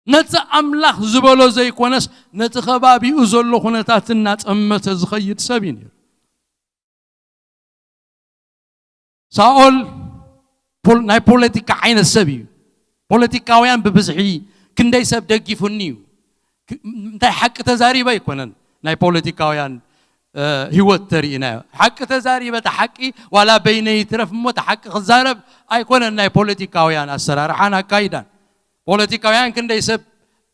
ነቲ ኣምላኽ ዝበሎ ዘይኮነስ፣ ነቲ ከባቢኡ ዘሎ ኩነታት እናጠመተ ዝኸይድ ሰብ እዩ ነይሩ። ሳኦል ፖል-፣ ናይ ፖለቲካ ዓይነት ሰብ እዩ። ፖለቲካውያን ብብዝሒ ክንደይ ሰብ ደጊፉኒ እዩ። ክ-፣ እንታይ ሓቂ ተዛሪበ ኣይኮነን ናይ ፖለቲካውያን፣ እ፣ ህይወት ተርኢናዮ። ሓቂ ተዛሪበ፣ እቲ ሓቂ ዋላ በይነይ ይትረፍ እሞ፣ እቲ ሓቂ ክዛረብ ኣይኮነን ናይ ፖለቲካውያን ኣሰራርሓን ኣካይዳን። ፖለቲካውያን ክንደይ ሰብ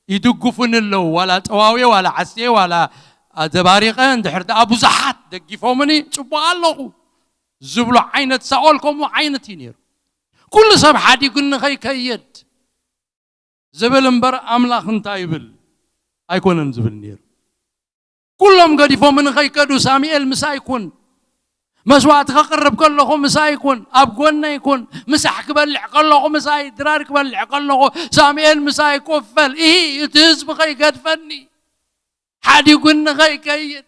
ይድግፉኒ ኣለዉ፣ ዋላ ጠዋውየ፣ ዋላ ዓስየ፣ ዋላ ኣዘባሪቐ፣ እንድሕር ደኣ ብዙሓት ደጊፎምኒ፣ ጽቡቕ ኣለኹ ዝብሎ ዓይነት ሳኦል ከምኡ ዓይነት እዩ ነይሩ። ኩሉ ሰብ ሓዲጉኒ ከይከየድ ዝብል እምበር፣ ኣምላኽ እንታይ ይብል ኣይኮነን ዝብል ነይሩ። ኩሎም ገዲፎምኒ ከይከዱ፣ ሳሙኤል ምሳይ ኩን፣ መስዋእቲ ከቕርብ ከለኹ ምሳይ ኩን፣ ኣብ ጎነይ ኩን፣ ምሳሕ ክበልዕ ከለኹ ምሳይ፣ ድራር ክበልዕ ከለኹ ሳሙኤል ምሳይ ኮፍ በል። ኢሂ፣ እቲ ህዝቢ ከይገድፈኒ፣ ሓዲጉኒ ከይከይድ፣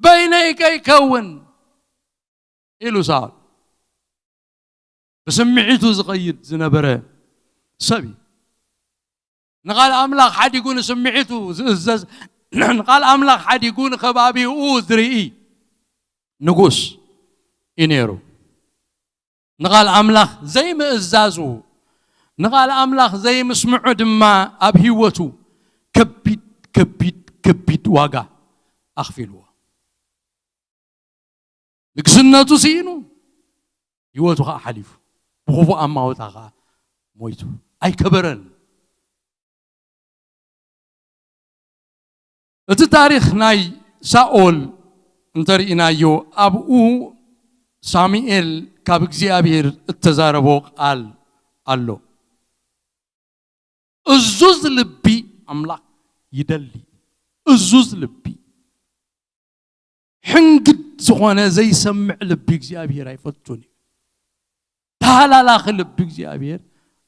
በይነይ ከይከውን ኢሉ ሳኦል። ብስምዒቱ ዝኸይድ ዝነበረ ሰብ እዩ። ንቓል ኣምላኽ ሓዲጉ ንስምዒቱ ዝእዘዝ፣ ንቓል ኣምላኽ ሓዲጉ ንከባቢኡ ዝርኢ ንጉስ እዩ ነይሩ። ንቓል ኣምላኽ ዘይምእዛዙ፣ ንቓል ኣምላኽ ዘይምስምዑ ድማ ኣብ ህይወቱ ከቢድ፣ ከቢድ፣ ከቢድ ዋጋ ኣኽፊልዎ። ንግስነቱ ስኢኑ፣ ህይወቱ ኸዓ ሓሊፉ። ብኽፉእ ኣማውታ ኸዓ ሞይቱ። ኣይከበረን። እቲ ታሪኽ ናይ ሳኦል እንተርኢናዮ፣ ኣብኡ ሳሙኤል ካብ እግዚኣብሔር እተዛረቦ ቃል ኣሎ። እዙዝ ልቢ ኣምላኽ ይደሊ። እዙዝ ልቢ፣ ሕንግድ ዝኾነ ዘይሰምዕ ልቢ እግዚኣብሔር ኣይፈቱን እዩ። ተሃላላኺ ልቢ እግዚኣብሔር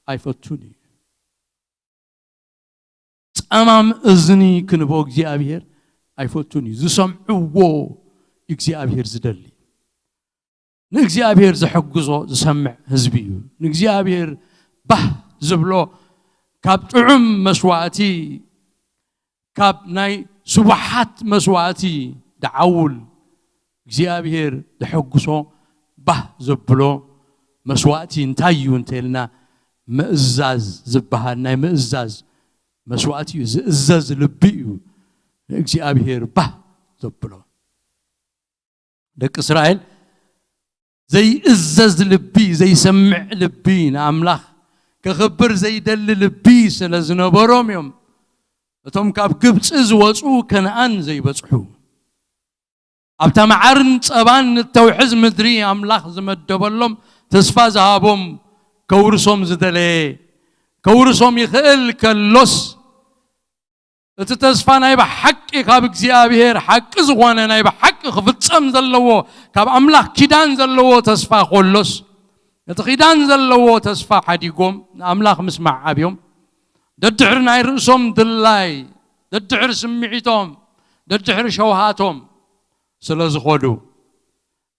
ኣይፈቱን እዩ። ጸማም እዝኒ ክንቦ እግዚኣብሔር ኣይፈቱን እዩ። ዝሰምዕዎ እግዚኣብሔር ዝደሊ። ንእግዚኣብሔር ዘሐግዞ ዝሰምዕ ህዝቢ እዩ። ንእግዚኣብሔር ባህ ዝብሎ፣ ካብ ጥዑም መስዋእቲ፣ ካብ ናይ ስቡሓት መስዋእቲ ደዓውል እግዚኣብሔር ዘሐግሶ፣ ባህ ዘብሎ መስዋእቲ እንታይ እዩ እንተልና፣ ምእዛዝ ዝበሃል ናይ ምእዛዝ መስዋእቲ እዩ። ዝእዘዝ ልቢ እዩ ንእግዚኣብሔር ባህ ዘብሎ። ደቂ እስራኤል ዘይእዘዝ ልቢ፣ ዘይሰምዕ ልቢ፣ ንኣምላኽ ከኽብር ዘይደሊ ልቢ ስለ ዝነበሮም እዮም እቶም ካብ ግብጺ ዝወጹ ከነኣን ዘይበጽሑ። ኣብታ መዓርን ጸባን እተውሕዝ ምድሪ ኣምላኽ ዝመደበሎም፣ ተስፋ ዝሃቦም፣ ከውርሶም ዝደለየ ከውርሶም ይኽእል ከሎስ፣ እቲ ተስፋ ናይ ብሓቂ ካብ እግዚኣብሔር ሓቂ ዝኾነ፣ ናይ ብሓቂ ክፍጸም ዘለዎ፣ ካብ ኣምላኽ ኪዳን ዘለዎ ተስፋ ከሎስ፣ እቲ ኪዳን ዘለዎ ተስፋ ሓዲጎም ንኣምላኽ ምስማዕ ኣብዮም፣ ደድሕሪ ናይ ርእሶም ድላይ፣ ደድሕሪ ስምዒቶም፣ ደድሕሪ ሸውሃቶም ስለ ዝኸዱ፣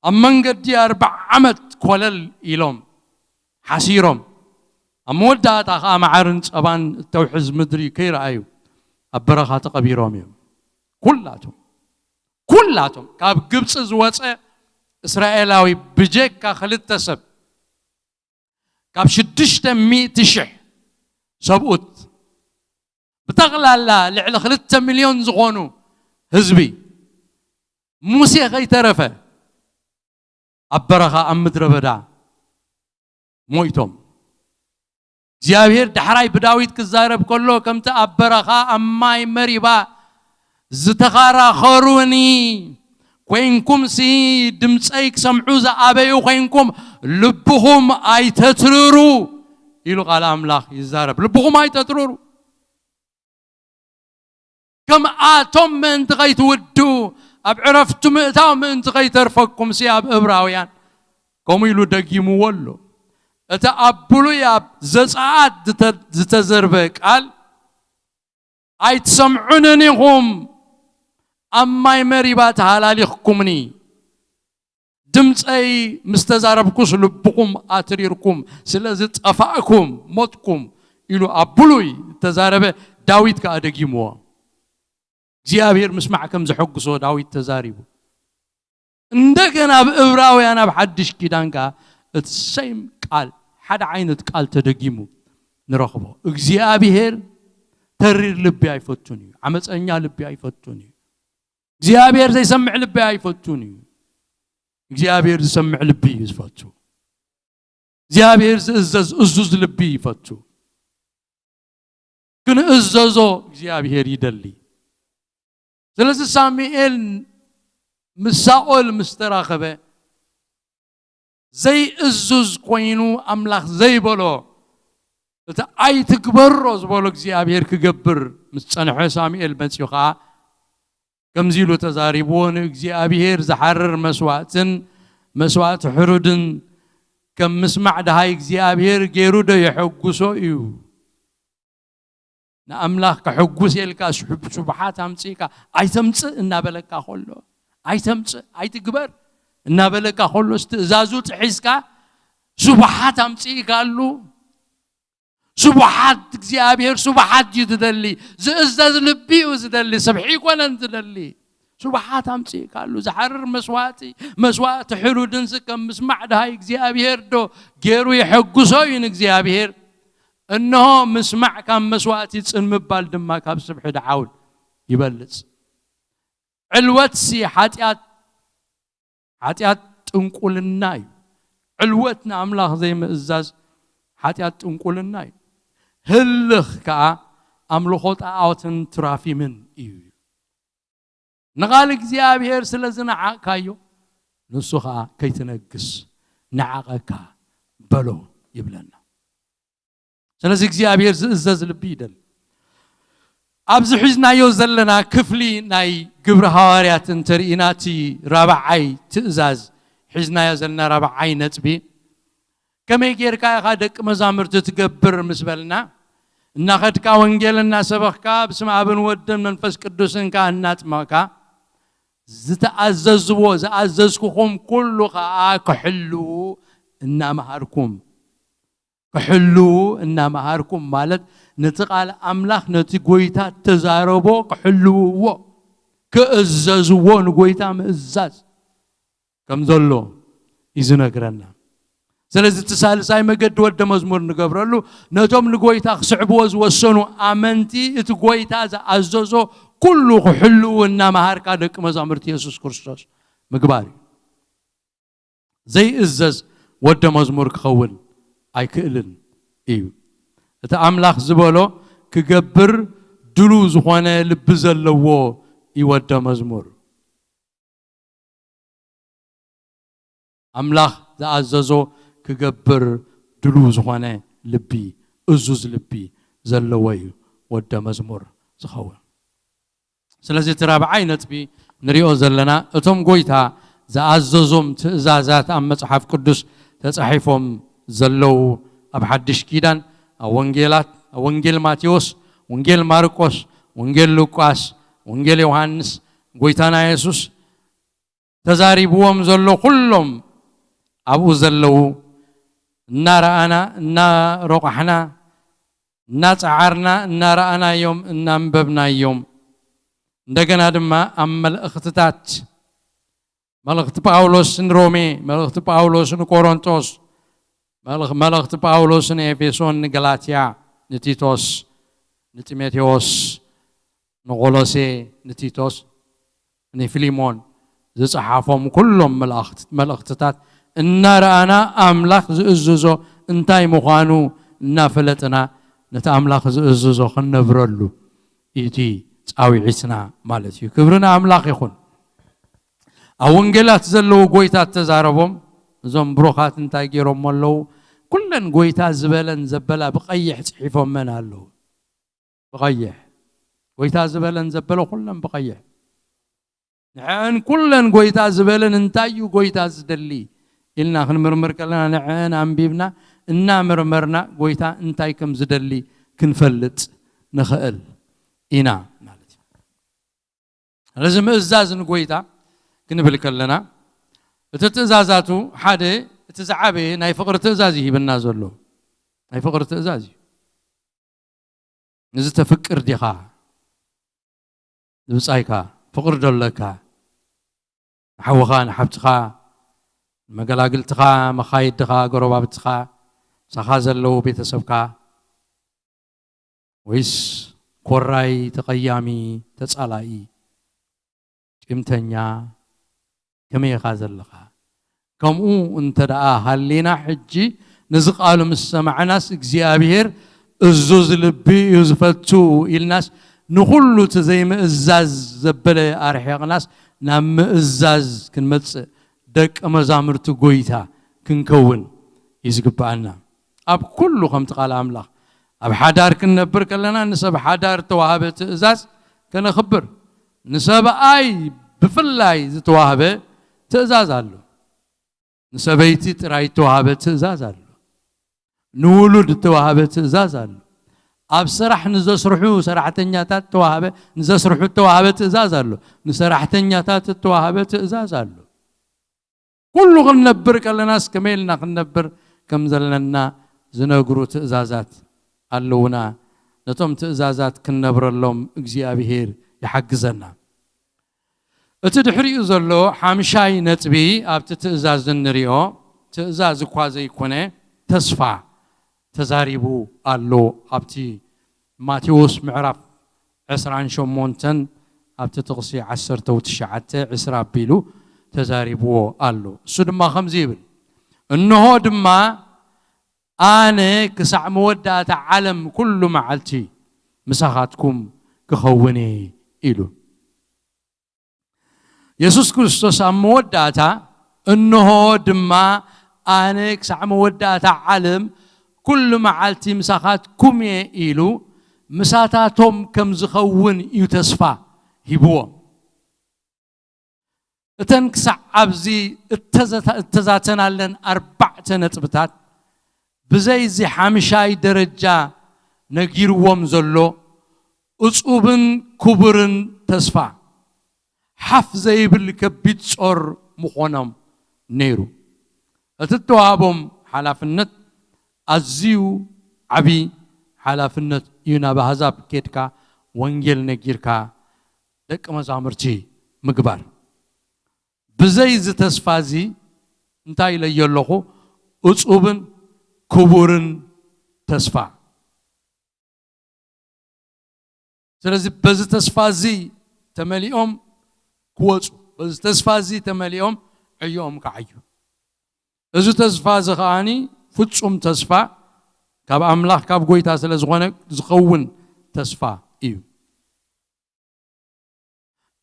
ኣብ መንገዲ ኣርብዓ ዓመት ኮለል ኢሎም፣ ሓሲሮም፣ ኣብ መወዳእታ ኸኣ መዓርን ጸባን እተውሕዝ ምድሪ ከይረኣዩ ኣብ በረኻ ተቐቢሮም እዮም። ኩላቶም፣ ኩላቶም ካብ ግብጺ ዝወጸ እስራኤላዊ ብጀካ ክልተ ሰብ፣ ካብ ሽዱሽተ ሚእቲ ሽሕ ሰብኡት፣ ብጠቕላላ ልዕሊ ክልተ ሚልዮን ዝኾኑ ህዝቢ፣ ሙሴ ከይተረፈ ኣብ በረኻ፣ ኣብ ምድረ በዳ ሞይቶም። እግዚኣብሔር ዳሕራይ ብዳዊት ክዛረብ ከሎ፣ ከምቲ ኣብ በረኻ ኣብ ማይ መሪባ ዝተኻራኸሩኒ ኮይንኩምሲ፣ ድምፀይ ክሰምዑ ዝኣበዩ ኮይንኩም፣ ልብኹም ኣይተትርሩ ኢሉ ቃል ኣምላኽ ይዛረብ። ልብኹም ኣይተትርሩ። ከምኣቶም ምእንቲ ከይትውድኡ፣ ኣብ ዕረፍቱ ምእታው ምእንቲ ከይተርፈኩምሲ፣ ኣብ እብራውያን ከምኡ ኢሉ ደጊምዎ ኣሎ። እቲ ኣብ ብሉይ ኣብ ዘጸኣት ዝተ-፣ ዝተዘርበ ቃል፣ "ኣይትሰምዑንን ኢኹም፣ ኣብ ማይ መሪባ ተሃላሊኽኩምኒ፣ ድምፀይ ምስ ተዛረብኩስ ልብኹም ኣትሪርኩም፣ ስለዚ ጠፋእኩም፣ ሞትኩም" ኢሉ ኣብ ብሉይ ዝተዛረበ ዳዊት ከኣ ደጊምዎ። እግዚኣብሔር ምስማዕ ከም ዘሐጉሶ ዳዊት ተዛሪቡ። እንደገና ኣብ እብራውያን ኣብ ሓድሽ ኪዳን ከኣ እቲ ሰይም ቃል፣ ሓደ ዓይነት ቃል ተደጊሙ ንረኽቦ። እግዚኣብሔር ተሪር ልቢ ኣይፈቱን እዩ። ዓመፀኛ ልቢ ኣይፈቱን እዩ። እግዚኣብሔር ዘይሰምዕ ልቢ ኣይፈቱን እዩ። እግዚኣብሔር ዝሰምዕ ልቢ እዩ ዝፈቱ። እግዚኣብሔር ዝእዘዝ እዙዝ ልቢ ይፈቱ። ክንእዘዞ እግዚኣብሔር ይደሊ። ስለዚ ሳሙኤል ምስ ሳኦል ምስ ተራኸበ፣ ዘይእዙዝ ኮይኑ ኣምላኽ ዘይበሎ፣ እቲ ኣይትግበሮ ዝበሎ እግዚኣብሔር ክገብር ምስ ጸንሐ፣ ሳሙኤል መጺኡ ኸኣ ከምዚ ኢሉ ተዛሪብዎ፣ "ንእግዚኣብሔር ዝሓርር መስዋእትን መስዋእቲ ሕሩድን ከም ምስማዕ ደሃይ እግዚኣብሔር ገይሩ ዶ የሐጉሶ እዩ?" ንኣምላኽ ከሐጉስ ኢልካ ስሑብ-፣ ስቡሓት ኣምጺእካ ኣይተምጽእ እናበለካ ከሎ፣ "ኣይተምጽእ፣ ኣይትግበር" እናበለካ ከሎስ፣ ትእዛዙ ጥሒስካ ስቡሓት ኣምጺእካሉ። ስቡሓት እግዚኣብሔር ስቡሓት እዩ ዝደሊ። ዝእዘዝ ልቢ እዩ ዝደሊ። ስብሒ ኣይኮነን ዝደሊ። ስቡሓት ኣምጺእካሉ። ዝሓርር መስዋእቲ፣ መስዋእቲ ሕሩድንስ ከም ምስማዕ ደሃይ እግዚኣብሔር ዶ ገይሩ የሐጉሶ እዩ ንእግዚኣብሔር? እንሆ ምስማዕ ካብ መስዋእቲ፣ ጽን ምባል ድማ ካብ ስብሒ ደዓውል ይበልጽ። ዕልወትሲ ሓጢኣት፣ ሓጢኣት ጥንቁልና እዩ። ዕልወት ንኣምላኽ ዘይምእዛዝ ሓጢኣት ጥንቁልና እዩ። ህልኽ ከኣ ኣምልኾ ጣዖትን ትራፊምን እዩ። ንቓል እግዚኣብሔር ስለ ዝነዓቕካዮ፣ ንሱ ኸኣ ከይትነግስ ነዓቐካ በሎ ይብለና። ስለዚ እግዚኣብሔር ዝእዘዝ ልቢ ይደሊ። ኣብዚ ሒዝናዮ ዘለና ክፍሊ ናይ ግብሪ ሃዋርያት እንተርኢና፣ እቲ ራብዓይ ትእዛዝ ሒዝናዮ ዘለና ራብዓይ ነጥቢ፣ ከመይ ጌርካ ኢኻ ደቂ መዛሙርቲ ትገብር ምስ በልና፣ እናኸድካ ወንጌል እናሰበኽካ፣ ብስም ኣብን ወድን መንፈስ ቅዱስን ከኣ እናጥመቕካ፣ ዝተኣዘዝዎ፣ ዝኣዘዝኩኹም ኩሉ ከኣ ክሕልዉ እናመሃርኩም። ክሕልዉ እናመሃርኩም ማለት፣ ነቲ ቃል ኣምላኽ፣ ነቲ ጎይታ እተዛረቦ ክሕልውዎ፣ ክእዘዝዎ፣ ንጎይታ ምእዛዝ ከም ዘሎ እዩ ዝነግረና። ስለዚ እቲ ሳልሳይ መገዲ ወደ መዝሙር ንገብረሉ፣ ነቶም ንጎይታ ክስዕብዎ ዝወሰኑ ኣመንቲ፣ እቲ ጎይታ ዝኣዘዞ ኩሉ ክሕልዉ እናመሃርካ ደቂ መዛሙርቲ የሱስ ክርስቶስ ምግባር እዩ። ዘይእዘዝ ወደ መዝሙር ክኸውን ኣይክእልን እዩ። እቲ ኣምላኽ ዝበሎ ክገብር ድሉው ዝኾነ ልቢ ዘለዎ እዩ ወደ መዝሙር። ኣምላኽ ዝኣዘዞ ክገብር ድሉው ዝኾነ ልቢ፣ እዙዝ ልቢ ዘለዎ እዩ ወደ መዝሙር ዝኸውን። ስለዚ እቲ ራብዓይ ነጥቢ ንሪኦ ዘለና፣ እቶም ጎይታ ዝኣዘዞም ትእዛዛት ኣብ መጽሓፍ ቅዱስ ተጻሒፎም ዘለዉ፣ ኣብ ሓድሽ ኪዳን፣ ኣብ ወንጌላት፣ ኣብ ወንጌል ማቴዎስ፣ ወንጌል ማርቆስ፣ ወንጌል ሉቃስ፣ ወንጌል ዮሃንስ፣ ጎይታና የሱስ ተዛሪብዎም ዘሎ ኩሎም ኣብኡ ዘለዉ፣ እናረኣና፣ እናረቋሕና፣ እናጸዓርና፣ እናረኣናዮም፣ እናንበብናዮም። እንደገና ድማ ኣብ መልእኽትታት፣ መልእኽቲ ጳውሎስ ንሮሜ፣ መልእኽቲ ጳውሎስ ንቆሮንቶስ፣ መልእኽ-፣ መልእኽቲ ጳውሎስ ንኤፌሶን፣ ንገላትያ፣ ንቲቶስ፣ ንጢሞቴዎስ፣ ንቆሎሴ፣ ንቲቶስ፣ ንፊሊሞን ዝጸሓፎም ኩሎም መልእኽት-፣ መልእኽትታት እናረኣና፣ ኣምላኽ ዝእዝዞ እንታይ ምዃኑ እናፈለጥና፣ ነቲ ኣምላኽ ዝእዝዞ ክንነብረሉ እቲ ጻውዒትና ማለት እዩ። ክብሪ ንኣምላኽ ይኹን። ኣብ ወንጌላት ዘለዉ ጎይታ እተዛረቦም እዞም ብሩኻት እንታይ ገይሮሞ ኣለዉ? ኩለን ጎይታ ዝበለን ዘበላ ብቐይሕ ጽሒፎመን ኣለዉ። ብቐይሕ። ጎይታ ዝበለን ዘበለ ኩለን ብቐይሕ። ንዕአን ኩለን ጎይታ ዝበለን እንታይ እዩ ጎይታ ዝደሊ ኢልና ክንምርምር ከለና፣ ንዕአን ኣንቢብና እናመርመርና ጎይታ እንታይ ከም ዝደሊ ክንፈልጥ ንኽእል ኢና ማለት እዩ። ስለዚ ምእዛዝ ንጎይታ ክንብል ከለና፣ እቲ ትእዛዛቱ ሓደ፣ እቲ ዝዓበየ ናይ ፍቕሪ ትእዛዝ እዩ ሂብና ዘሎ። ናይ ፍቕሪ ትእዛዝ እዩ። ንዝተፍቅር ዲኻ? ንብጻይካ ፍቕሪ ዶ ኣለካ? ንሓውኻ፣ ንሓብትኻ፣ ንመገላግልትኻ፣ መኻይድኻ፣ ጎረባብትኻ፣ ምሳኻ ዘለዉ ቤተሰብካ፣ ወይስ ኮራይ፣ ተቐያሚ፣ ተጻላኢ፣ ቂምተኛ፣ ከመይ ኢኻ ዘለኻ? ከምኡ እንተ ደኣ ሃሊና፣ ሕጂ ነዚ ቃሉ ምስ ሰማዕናስ፣ እግዚኣብሔር እዙዝ ልቢ እዩ ዝፈቱ ኢልናስ፣ ንኹሉ እቲ ዘይምእዛዝ ዘበለ ኣርሒቕናስ፣ ናብ ምእዛዝ ክንመጽእ፣ ደቀ መዛሙርቲ ጎይታ ክንከውን እዩ ዝግብኣና። ኣብ ኩሉ ከምቲ ቃል ኣምላኽ፣ ኣብ ሓዳር ክንነብር ከለና፣ ንሰብ ሓዳር እተዋህበ ትእዛዝ ከነኽብር፣ ንሰብኣይ ብፍላይ ዝተዋህበ ትእዛዝ ኣሎ። ንሰበይቲ ጥራይ እተዋህበ ትእዛዝ ኣሎ። ንውሉድ እተዋህበ ትእዛዝ ኣሎ። ኣብ ስራሕ ንዘስርሑ ሰራሕተኛታት እተዋህበ፣ ንዘስርሑ እተዋህበ ትእዛዝ ኣሎ። ንሰራሕተኛታት እተዋህበ ትእዛዝ ኣሎ። ኩሉ ክንነብር ከለናስ ከመይ ኢልና ክንነብር ከም ዘለና ዝነግሩ ትእዛዛት ኣለዉና። ነቶም ትእዛዛት ክንነብረሎም እግዚኣብሄር ይሓግዘና። እቲ ድሕሪኡ ዘሎ ሓምሻይ ነጥቢ ኣብቲ ትእዛዝ እንሪኦ፣ ትእዛዝ እኳ ዘይኮነ፣ ተስፋ ተዛሪቡ ኣሎ። ኣብቲ ማቴዎስ ምዕራፍ ዕስራን ሸሞንተን ኣብቲ ጥቕሲ ዓሰርተ ትሽዓተ ዕስራ ኣቢሉ ተዛሪብዎ ኣሎ። እሱ ድማ ከምዚ ይብል፣ "እንሆ ድማ ኣነ ክሳዕ መወዳእታ ዓለም ኩሉ መዓልቲ ምሳኻትኩም ክኸውን እየ" ኢሉ። የሱስ ክርስቶስ ኣብ መወዳእታ፣ "እንሆ ድማ ኣነ ክሳዕ መወዳእታ ዓለም ኩሉ መዓልቲ ምሳኻትኩም እየ" ኢሉ፣ ምሳታቶም ከም ዝኸውን እዩ ተስፋ ሂብዎም። እተን ክሳዕ ኣብዚ እተዘታ-፣ እተዛተናለን ኣርባዕተ ነጥብታት፣ ብዘይ እዚ ሓምሻይ ደረጃ ነጊርዎም ዘሎ እጹብን ክቡርን ተስፋ፣ ሓፍ ዘይብል ከቢድ ጾር ምኾኖም ነይሩ። እቲ እተዋህቦም ሓላፍነት ኣዝዩ ዓቢ ሓላፍነት እዩ። ናብ ኣህዛብ ኬድካ ወንጌል ነጊርካ ደቂ መዛሙርቲ ምግባር። ብዘይ እዚ ተስፋ እዚ እንታይ ኢለዮ ኣለኹ? እጹብን ክቡርን ተስፋ። ስለዚ በዚ ተስፋ እዚ ተመሊኦም ክወጹ፣ በዚ ተስፋ እዚ ተመሊኦም ዕዮኦም ክዓዩ። እዚ ተስፋ እዚ ከኣኒ ፍጹም ተስፋ ካብ ኣምላኽ፣ ካብ ጎይታ ስለ ዝኾነ ዝኸውን ተስፋ እዩ።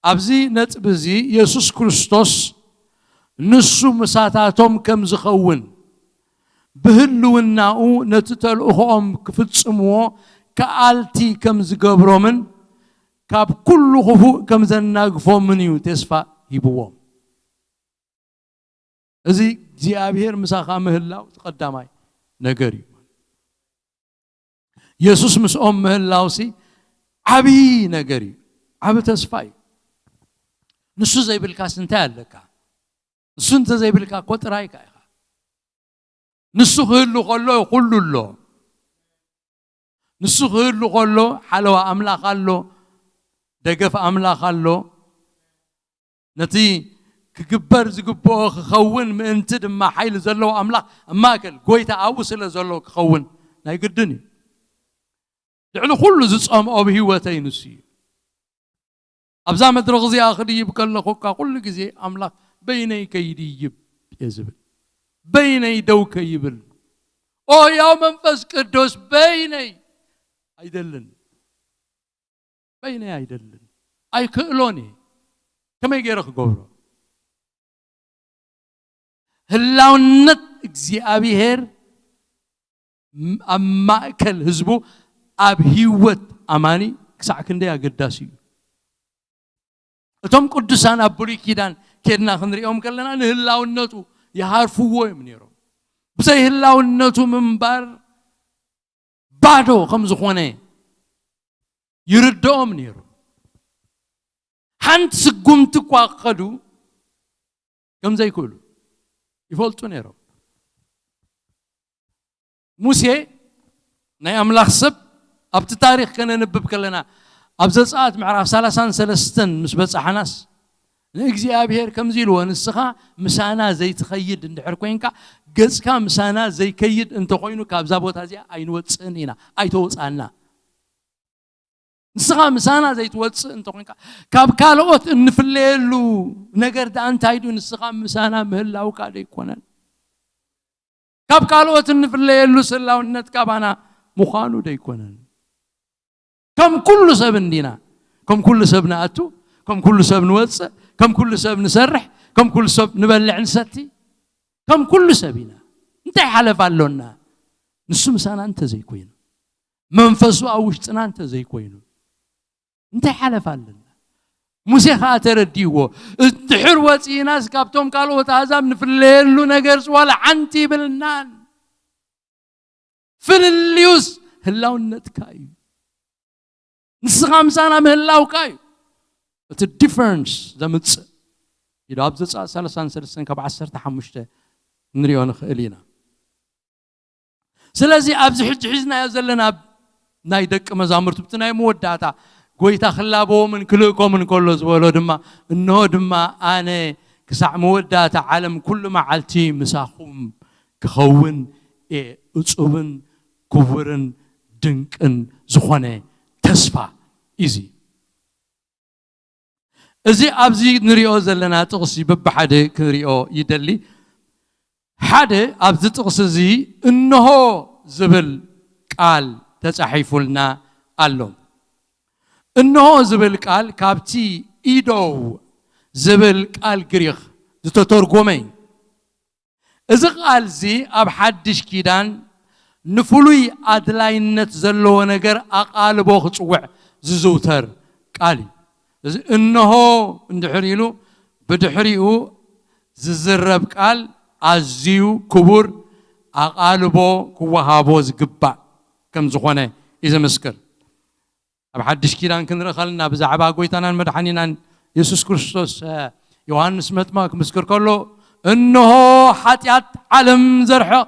ኣብዚ ነጥቢ እዚ የሱስ ክርስቶስ ንሱ ምሳታቶም ከም ዝኸውን፣ ብህልውናኡ ነቲ ተልእኾኦም ክፍጽምዎ ከኣልቲ ከም ዝገብሮምን ካብ ኩሉ ክፉእ ከም ዘናግፎምን እዩ ተስፋ ሂብዎም። እዚ እግዚኣብሔር ምሳኻ ምህላው እቲ ቀዳማይ ነገር እዩ። የሱስ ምስኦም ምህላውሲ ዓብዪ ነገር እዩ፣ ዓቢ ተስፋ እዩ። ንሱ ዘይብልካስ እንታይ ኣለካ? ንሱ እንተዘይብልካ እኮ ጥራይካ ኢኻ። ንሱ ክህሉ ከሎ ኩሉ ኣሎ። ንሱ ክህሉ ከሎ ሓለዋ ኣምላኽ ኣሎ፣ ደገፍ ኣምላኽ ኣሎ። ነቲ ክግበር ዝግብኦ ክኸውን ምእንቲ ድማ ሓይሊ ዘለዎ ኣምላኽ ኣብ ማእከል፣ ጎይታ ኣብኡ ስለ ዘሎ ክኸውን ናይ ግድን እዩ። ልዕሊ ኩሉ ዝጸምኦ ብህይወተይ ንሱ እዩ። ኣብዛ መድረኽ እዚኣ ክድይብ ከለኹ እኳ ኩሉ ግዜ ኣምላኽ በይነይ ከይድይብ እየ ዝብል። በይነይ ደው ከይብል። ኦ ያው መንፈስ ቅዱስ በይነይ ኣይደልን። በይነይ ኣይደልን። ኣይክእሎን እየ። ከመይ ገይረ ክገብሮ? ህላውነት እግዚኣብሔር ም-፣ ኣብ ማእከል ህዝቡ፣ ኣብ ህይወት ኣማኒ ክሳዕ ክንደይ ኣገዳሲ እዩ። እቶም ቅዱሳን ኣብ ብሉይ ኪዳን ኬድና ክንሪኦም ከለና ንህላውነቱ ይሃርፍዎ እዮም ነይሮም። ብዘይ ህላውነቱ ምንባር ባዶ ከም ዝኾነ ይርድኦም ነይሩ። ሓንቲ ስጉምቲ እኳ ክኸዱ ከም ዘይክእሉ ይፈልጡ ነይሮም። ሙሴ ናይ ኣምላኽ ሰብ ኣብቲ ታሪኽ ከነንብብ ከለና ኣብ ዘጸኣት ምዕራፍ ሰላሳን ሰለስተን ምስ በጻሕናስ ንእግዚኣብሔር ከምዚ ኢልዎ፣ ንስኻ ምሳና ዘይትኸይድ እንድሕር ኮንካ፣ ገጽካ ምሳና ዘይከይድ እንተኾይኑ ካብዛ ቦታ እዚኣ ኣይንወጽእን ኢና፣ ኣይተወጻና። ንስኻ ምሳና ዘይትወጽእ እንተኾንካ፣ ካብ ካልኦት እንፍለየሉ ነገር ደኣ እንታይ ድዩ? ንስኻ ምሳና ምህላውካ ደይኮነን? ካብ ካልኦት እንፍለየሉ ስላውነት ካባና ምዃኑ ደይኮነን? ከም ኩሉ ሰብ እንዲና። ከም ኩሉ ሰብ ንኣቱ፣ ከም ኩሉ ሰብ ንወጽእ፣ ከም ኩሉ ሰብ ንሰርሕ፣ ከም ኩሉ ሰብ ንበልዕ ንሰቲ፣ ከም ኩሉ ሰብ ኢና። እንታይ ሓለፍ ኣሎና? ንሱ ምሳና እንተዘይኮይኑ፣ መንፈሱ ኣብ ውሽጥና እንተዘይኮይኑ፣ እንታይ ሓለፍ ኣለና? ሙሴ ኸኣ ተረዲእዎ። እንድሕር ወጺእናስ ካብቶም ካልኦት ኣህዛብ ንፍለየሉ ነገርስ ዋላ ሓንቲ ይብልናን። ፍልልዩስ ህላውነትካ እዩ። ንስኻ ምሳና ምህላውካ እዩ እቲ ዲፈረንስ ዘምጽእ ኢሉ ኣብ ዘጸኣት ሰላሳን ሰለስተን ካብ ዓሰርተ ሓሙሽተ ክንሪኦ ንኽእል ኢና። ስለዚ ኣብዚ ሕጂ ሒዝናዮ ዘለና ናይ ደቂ መዛሙርቱ ብቲ ናይ መወዳእታ ጎይታ ክላበዎምን ክልእኮምን ከሎ ዝበሎ ድማ፣ እንሆ ድማ ኣነ ክሳዕ መወዳእታ ዓለም ኩሉ መዓልቲ ምሳኹም ክኸውን እየ። እጹብን ክቡርን ድንቅን ዝኾነ ተስፋ እዚ። እዚ ኣብዚ ንሪኦ ዘለና ጥቕሲ በብሓደ ክንሪኦ ይደሊ። ሓደ ኣብዚ ጥቕሲ እዚ እንሆ ዝብል ቃል ተጻሒፉልና ኣሎ። እንሆ ዝብል ቃል ካብቲ ኢዶው ዝብል ቃል ግሪኽ ዝተተርጎመ እዩ። እዚ ቃል እዚ ኣብ ሓድሽ ኪዳን ንፍሉይ ኣድላይነት ዘለዎ ነገር ኣቓልቦ ክጽውዕ ዝዝውተር ቃል እዩ። እዚ እንሆ እንድሕር ኢሉ ብድሕሪኡ ዝዝረብ ቃል ኣዝዩ ክቡር ኣቓልቦ ክወሃቦ ዝግባእ ከም ዝኾነ እዩ ዝምስክር። ኣብ ሓድሽ ኪዳን ክንርኢ ከለና ብዛዕባ ጎይታናን መድሓኒናን የሱስ ክርስቶስ፣ እ፣ ዮሃንስ መጥምቕ ክምስክር ከሎ፣ "እንሆ ሓጢኣት ዓለም ዘርሕቕ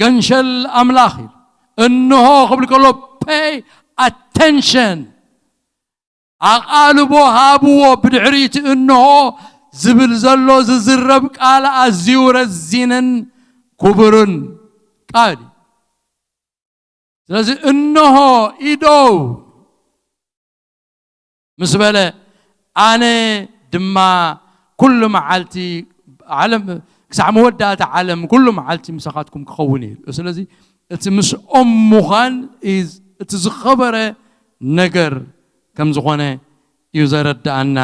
ገንሸል ኣምላኽ" ኢሉ። "እንሆ" ክብል ከሎ፣ pay attention፣ ኣቓልቦ ሃብዎ። ብድሕሪቲ "እንሆ" ዝብል ዘሎ ዝዝረብ ቃል ኣዝዩ ረዚንን ክቡርን ቃል እዩ። ስለዚ "እንሆ ኢደው" ምስ በለ፣ "ኣነ ድማ ኩሉ መዓልቲ ዓለም፣ ክሳዕ መወዳእታ ዓለም ኩሉ መዓልቲ ምሳኻትኩም ክኸውን እየ" ኢሉ። ስለዚ እቲ ምስኦም ምዃን is እቲ ዝኸበረ ነገር ከም ዝኾነ እዩ ዘረድኣና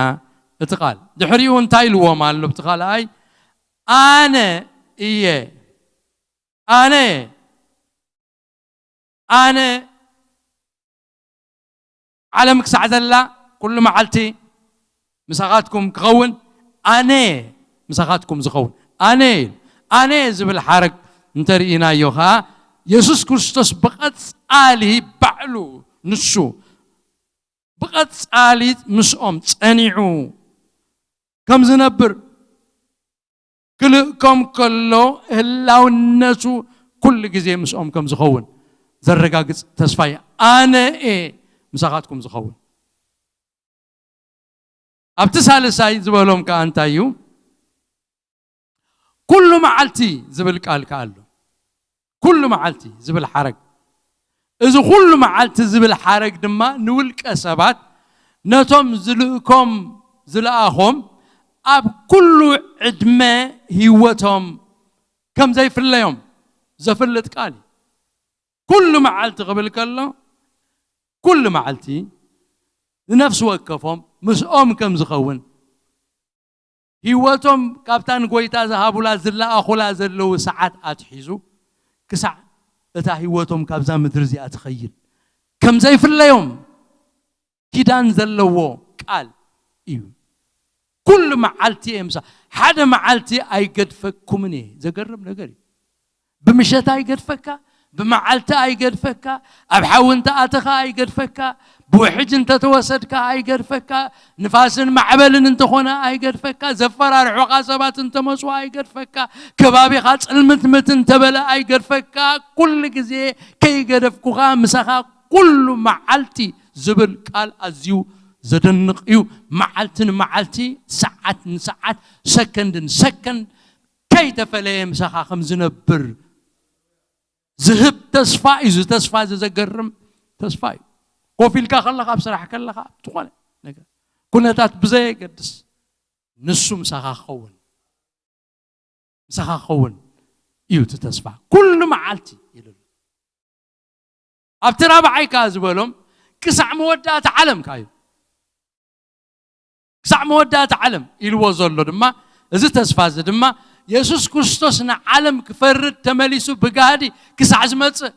እቲ ቃል። ድሕሪኡ እንታይ ኢልዎም ኣሎ? ብቲ ካልኣይ፣ "ኣነ እየ፣ ኣነ እየ፣ ኣነ ዓለም ክሳዕ ዘላ ኩሉ መዓልቲ ምሳኻትኩም ክኸውን፣ ኣነ እየ ምሳኻትኩም ዝኸውን፣ ኣነ እየ" ኢሉ። ኣነ እየ ዝብል ሓረግ እንተርኢናዮ ኸኣ፣ የሱስ ክርስቶስ ብቐጻሊ ባዕሉ ንሱ ብቐጻሊ ምስኦም ጸኒዑ ከም ዝነብር፣ ክልእኮም ከሎ ህላውነቱ ኩሉ ግዜ ምስኦም ከም ዝኸውን ዘረጋግጽ ተስፋ እዩ። "ኣነ እየ ምሳኻትኩም ዝኸውን።" ኣብቲ ሳልሳይ ዝበሎም ከኣ እንታይ እዩ? "ኩሉ መዓልቲ" ዝብል ቃል ከኣ ኣሎ። "ኩሉ መዓልቲ" ዝብል ሓረግ። እዚ "ኩሉ መዓልቲ" ዝብል ሓረግ ድማ ንውልቀ ሰባት፣ ነቶም ዝልእኮም፣ ዝለኣኾም፣ ኣብ ኩሉ ዕድመ ህይወቶም ከም ዘይፍለዮም ዘፍልጥ ቃል እዩ። "ኩሉ መዓልቲ" ክብል ከሎ፣ ኩሉ መዓልቲ ንነፍሲ ወከፎም ምስኦም ከም ዝኸውን፣ ህይወቶም ካብታ ንጎይታ ዝሃቡላ ዝለኣኹላ ዘለዉ ሰዓት ኣትሒዙ ክሳዕ እታ ህይወቶም ካብዛ ምድሪ እዚኣ ትኸይድ ከም ዘይፍለዮም ኪዳን ዘለዎ ቃል እዩ። "ኩሉ መዓልቲ እየ ምሳ-፣ ሓደ መዓልቲ ኣይገድፈኩምን እየ።" ዘገርም ነገር እዩ። ብምሸት ኣይገድፈካ፣ ብመዓልቲ ኣይገድፈካ፣ ኣብ ሓዊ እንተኣተኻ ኣይገድፈካ፣ ብውሕጅ እንተተወሰድካ ኣይገድፈካ፣ ንፋስን ማዕበልን እንተኾነ ኣይገድፈካ፣ ዘፈራርሑኻ ሰባት እንተመፁ ኣይገድፈካ፣ ከባቢኻ ፅልምትምት እንተበለ ኣይገድፈካ፣ ኩሉ ግዜ ከይገደፍኩኻ ምሳኻ ኩሉ መዓልቲ ዝብል ቃል ኣዝዩ ዘደንቕ እዩ። መዓልቲ ንመዓልቲ፣ ሰዓት ንሰዓት፣ ሰከንድ ንሰከንድ ከይተፈለየ ምሳኻ ከም ዝነብር ዝህብ ተስፋ እዩ። እዚ ተስፋ እዚ ዘገርም ተስፋ እዩ። ኮፍ ኢልካ ከለኻ፣ ኣብ ስራሕ ከለኻ፣ ዝኾነ ነገር ኩነታት ብዘየገድስ ንሱ ምሳኻ ክኸውን፣ ምሳኻ ክኸውን እዩ እቲ ተስፋ። ኩሉ መዓልቲ ኢሉ ኣሎ። ኣብቲ ራብዓይ ከኣ ዝበሎም ክሳዕ መወዳእታ ዓለም ከኣ እዩ። ክሳዕ መወዳእታ ዓለም ኢልዎ ዘሎ ድማ፣ እዚ ተስፋ እዚ ድማ የሱስ ክርስቶስ ንዓለም ክፈርድ ተመሊሱ ብጋህዲ ክሳዕ ዝመጽእ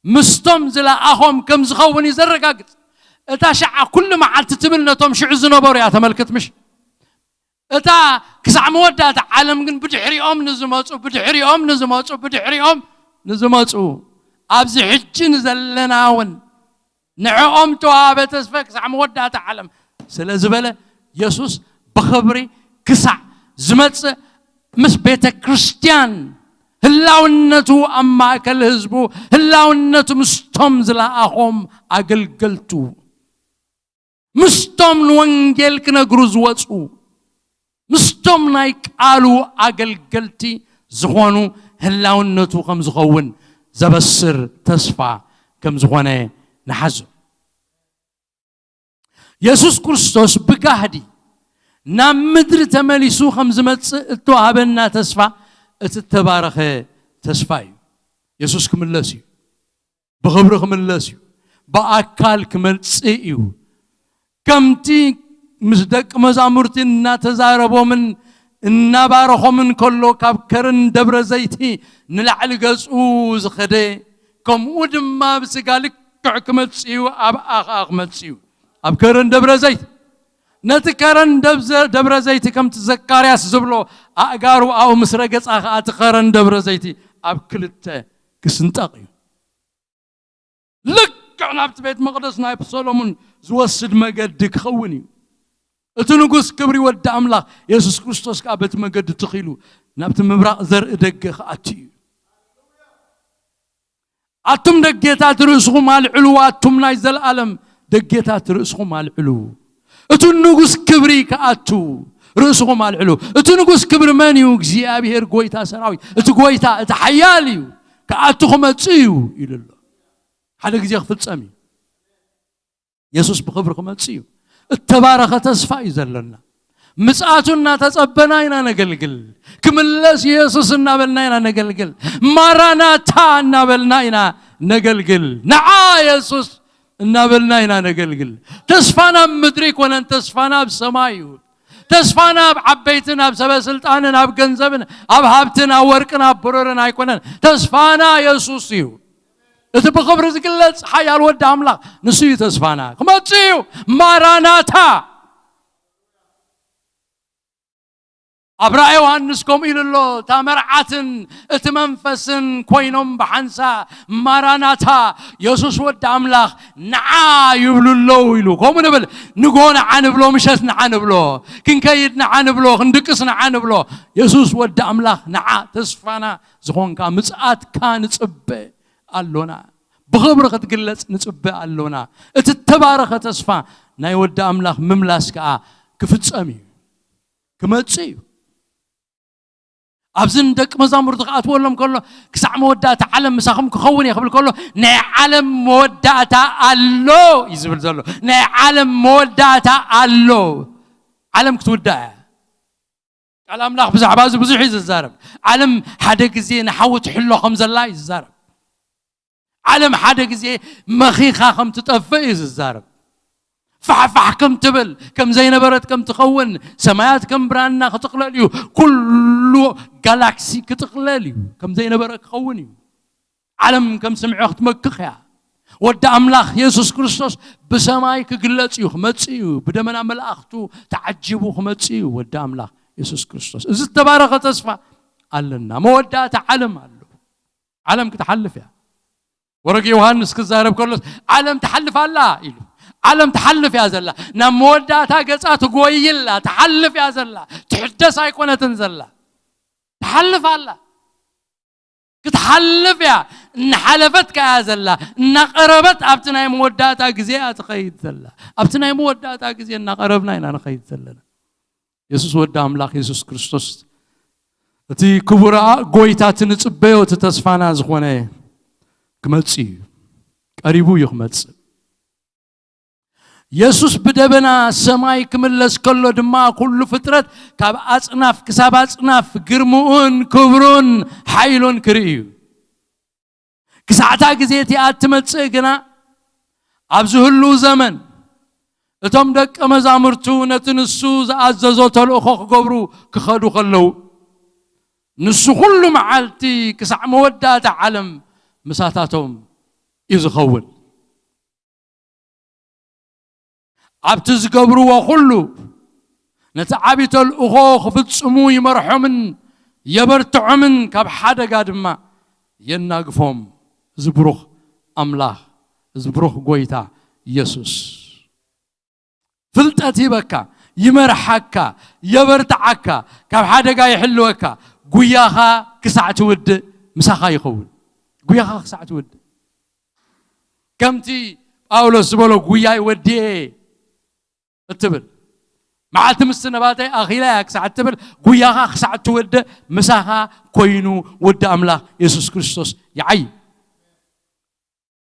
ምስቶም ዝለኣኾም ከም ዝኸውን እዩ ዘረጋግጽ። እታ ሸዓ ኩሉ መዓልቲ ትብል ነቶም ሽዑ ዝነበሩ እያ ተመልክት፣ ምሽ? እታ ክሳዕ መወዳእታ ዓለም ግን ብድሕሪኦም ንዝመጹ፣ ብድሕሪኦም ንዝመጹ፣ ብድሕሪኦም ንዝመጹ፣ ኣብዚ ሕጂ ንዘለና እውን ንዕኦም ተዋሃበ ተስፋ ክሳዕ መወዳእታ ዓለም ስለ ዝበለ፣ የሱስ ብኽብሪ ክሳዕ ዝመጽእ ምስ ቤተ ክርስቲያን ህላውነቱ ኣብ ማእከል ህዝቡ፣ ህላውነቱ ምስቶም ዝለኣኾም ኣገልገልቱ፣ ምስቶም ንወንጌል ክነግሩ ዝወጹ፣ ምስቶም ናይ ቃሉ ኣገልገልቲ ዝኾኑ ህላውነቱ ከም ዝኸውን ዘበስር ተስፋ ከም ዝኾነ ንሓዞ። የሱስ ክርስቶስ ብጋህዲ ናብ ምድሪ ተመሊሱ ከም ዝመጽእ እተዋህበና ተስፋ እቲ እተባረኸ ተስፋ እዩ። የሱስ ክምለስ እዩ። ብኽብሪ ክምለስ እዩ። ብኣካል ክመጽእ እዩ። ከምቲ ምስ ደቂ መዛሙርቲ እናተዛረቦምን እናባረኾምን ከሎ፣ ካብ ከረን ደብረ ዘይቲ ንላዕሊ ገጹ ዝኸደ፣ ከምኡ ድማ ብስጋ ልክዕ ክመጽእ እዩ፣ ኣብኣ ኸኣ ክመጽእ እዩ። ኣብ ከረን ደብረ ዘይቲ፣ ነቲ ከረን ደብዘ-፣ ደብረ ዘይቲ ከምቲ ዘካርያስ ዝብሎ ኣእጋሩ ኣብኡ ምስ ረገጻ ኸኣ እቲ ከረን ደብረ ዘይቲ ኣብ ክልተ ክስንጠቕ እዩ። ልክዕ ናብቲ ቤት መቕደስ ናይ ሰሎሞን ዝወስድ መገዲ ክኸውን እዩ። እቲ ንጉስ ክብሪ ወዲ ኣምላኽ የሱስ ክርስቶስ ከኣ በቲ መገዲ ትኺሉ ናብቲ ምብራቕ ዘርኢ ደገ ክኣቱ እዩ። ኣቱም ደጌታት ርእስኹም ኣልዕሉ፣ ኣቱም ናይ ዘለኣለም ደጌታት ርእስኹም ኣልዕሉ። እቲ ንጉስ ክብሪ ክኣቱ ርእስኹም ኣልዕሉ። እቲ ንጉስ ክብሪ መን እዩ? እግዚኣብሔር ጎይታ ሰራዊት፣ እቲ ጎይታ፣ እቲ ሓያል እዩ። ክኣቱ ክመጽእ እዩ ኢሉ ኣሎ። ሓደ ግዜ ክፍጸም እዩ። የሱስ ብኽብሪ ክመጽእ እዩ። እተባረኸ ተስፋ እዩ ዘሎና። ምጽኣቱ እናተጸበና ኢና ነገልግል። ክምለስ የሱስ እናበልና ኢና ነገልግል። ማራናታ እናበልና ኢና ነገልግል። ንዓ የሱስ እናበልና ኢና ነገልግል። ተስፋና ኣብ ምድሪ ኣይኮነን፣ ተስፋና ኣብ ሰማይ እዩ። ተስፋና ኣብ ዓበይትን ኣብ ሰበ ስልጣንን ኣብ ገንዘብን ኣብ ሃብትን ኣብ ወርቅን ኣብ ብሩርን ኣይኮነን። ተስፋና የሱስ እዩ። እቲ ብኽብሪ ዝግለጽ ሓያል ወዲ ኣምላኽ ንሱ እዩ ተስፋና። ክመጽእ እዩ። ማራናታ። ኣብ ራእይ ዮሃንስ ከምኡ ኢሉ ኣሎ፣ እታ መርዓትን እቲ መንፈስን ኮይኖም ብሓንሳ ማራናታ፣ የሱስ ወዲ ኣምላኽ ንዓ ይብሉ ኣለዉ ኢሉ። ከምኡ ንብል፣ ንጎ ንዓ ንብሎ፣ ምሸት ንዓ ንብሎ፣ ክንከይድ ንዓ ንብሎ፣ ክንድቅስ ንዓ ንብሎ። የሱስ ወዲ ኣምላኽ ንዓ ተስፋና ዝኾንካ ምጽኣትካ ንጽበ ኣሎና። ብኽብሪ ክትግለጽ ንጽበ ኣሎና። እቲ እተባረኸ ተስፋ ናይ ወዲ ኣምላኽ ምምላስ ከኣ ክፍጸም እዩ። ክመጽእ እዩ። ኣብዝን ደቂ መዛሙርቲ ክኣትወሎም ከሎ፣ ክሳዕ መወዳእታ ዓለም ምሳኹም ክኸውን እየ ክብል ከሎ፣ ናይ ዓለም መወዳእታ ኣሎ እዩ ዝብል ዘሎ። ናይ ዓለም መወዳእታ ኣሎ። ዓለም ክትውዳእ እያ። ቃል ኣምላኽ ብዛዕባ እዚ ብዙሕ እዩ ዝዛረብ። ዓለም ሓደ ግዜ ንሓዊ ትሕሎ ከም ዘላ እዩ ዝዛረብ። ዓለም ሓደ ግዜ መኺኻ ከም ትጠፍእ እዩ ዝዛረብ። ፋሕፋሕ ከም ትብል፣ ከም ዘይነበረት ከም ትኸውን፣ ሰማያት ከም ብራና ክጥቕለል እዩ። ኩሉ ጋላክሲ ክጥቕለል እዩ። ከም ዘይነበረ ክኸውን እዩ። ዓለም ከም ስምዒ ክትመክኽ እያ። ወዲ ኣምላኽ የሱስ ክርስቶስ ብሰማይ ክግለጽ እዩ፣ ክመጽእ እዩ። ብደመና መላእኽቱ ተዓጂቡ ክመጽእ እዩ ወዲ ኣምላኽ የሱስ ክርስቶስ። እዚ ዝተባረኸ ተስፋ ኣለና። መወዳእታ ዓለም ኣሎ። ዓለም ክትሓልፍ እያ። ወረግ ዮሃንስ ክዛረብ ከሎስ ዓለም ትሓልፍ ኣላ ኢሉ። ዓለም ትሓልፍ እያ ዘላ። ናብ መወዳእታ ገጻ ትጎይላ፣ ትሓልፍ እያ ዘላ። ትሕደስ ኣይኮነትን ዘላ። ትሓልፍ ኣላ። ክትሓልፍ እያ። እናሓለፈት ከኣ እያ ዘላ። እናቐረበት ኣብቲ ናይ መወዳእታ ግዜ እያ ትኸይድ ዘላ። ኣብቲ ናይ መወዳእታ ግዜ እናቐረብና ኢና ንኸይድ ዘለና። የሱስ ወዲ ኣምላኽ የሱስ ክርስቶስ እቲ ክቡር ጎይታ እቲ ንጽበዮ እቲ ተስፋና ዝኾነ ክመጽእ እዩ። ቀሪቡ እዩ ክመጽእ። የሱስ ብደበና ሰማይ ክምለስ ከሎ ድማ ኩሉ ፍጥረት ካብ ኣጽናፍ ክሳብ ኣጽናፍ ግርምኡን ክብሩን ሓይሉን ክርኢ እዩ። ክሳዕታ ግዜ እቲኣ እትመጽእ ግና ኣብዚ ህሉ ዘመን እቶም ደቀ መዛሙርቱ ነቲ ንሱ ዝኣዘዞ ተልእኾ ክገብሩ ክኸዱ ከለዉ ንሱ ኩሉ መዓልቲ ክሳዕ መወዳእታ ዓለም ምሳታቶም እዩ ዝኸውን። ኣብቲ ዝገብርዎ ኩሉ ነቲ ዓቢ ተልእኾ ክፍጽሙ ይመርሖምን የበርትዖምን ካብ ሓደጋ ድማ የናግፎም። እዚ ብሩኽ ኣምላኽ፣ እዚ ብሩኽ ጎይታ የሱስ ፍልጠት ይበካ፣ ይመርሓካ፣ የበርትዓካ፣ ካብ ሓደጋ ይሕልወካ። ጉያኻ ክሳዕ ትውድእ ምሳኻ ይኸውን። ጉያኻ ክሳዕ ትውድእ ከምቲ ጳውሎስ ዝበሎ ጉያይ ወዲኤ እትብል መዓልቲ ምስቲ ነባተይ ኣኺላ እያ ክሳዕ እትብል ጉያኻ ክሳዕ እትውድእ ምሳኻ ኮይኑ ወዲ ኣምላኽ የሱስ ክርስቶስ ይዓይ።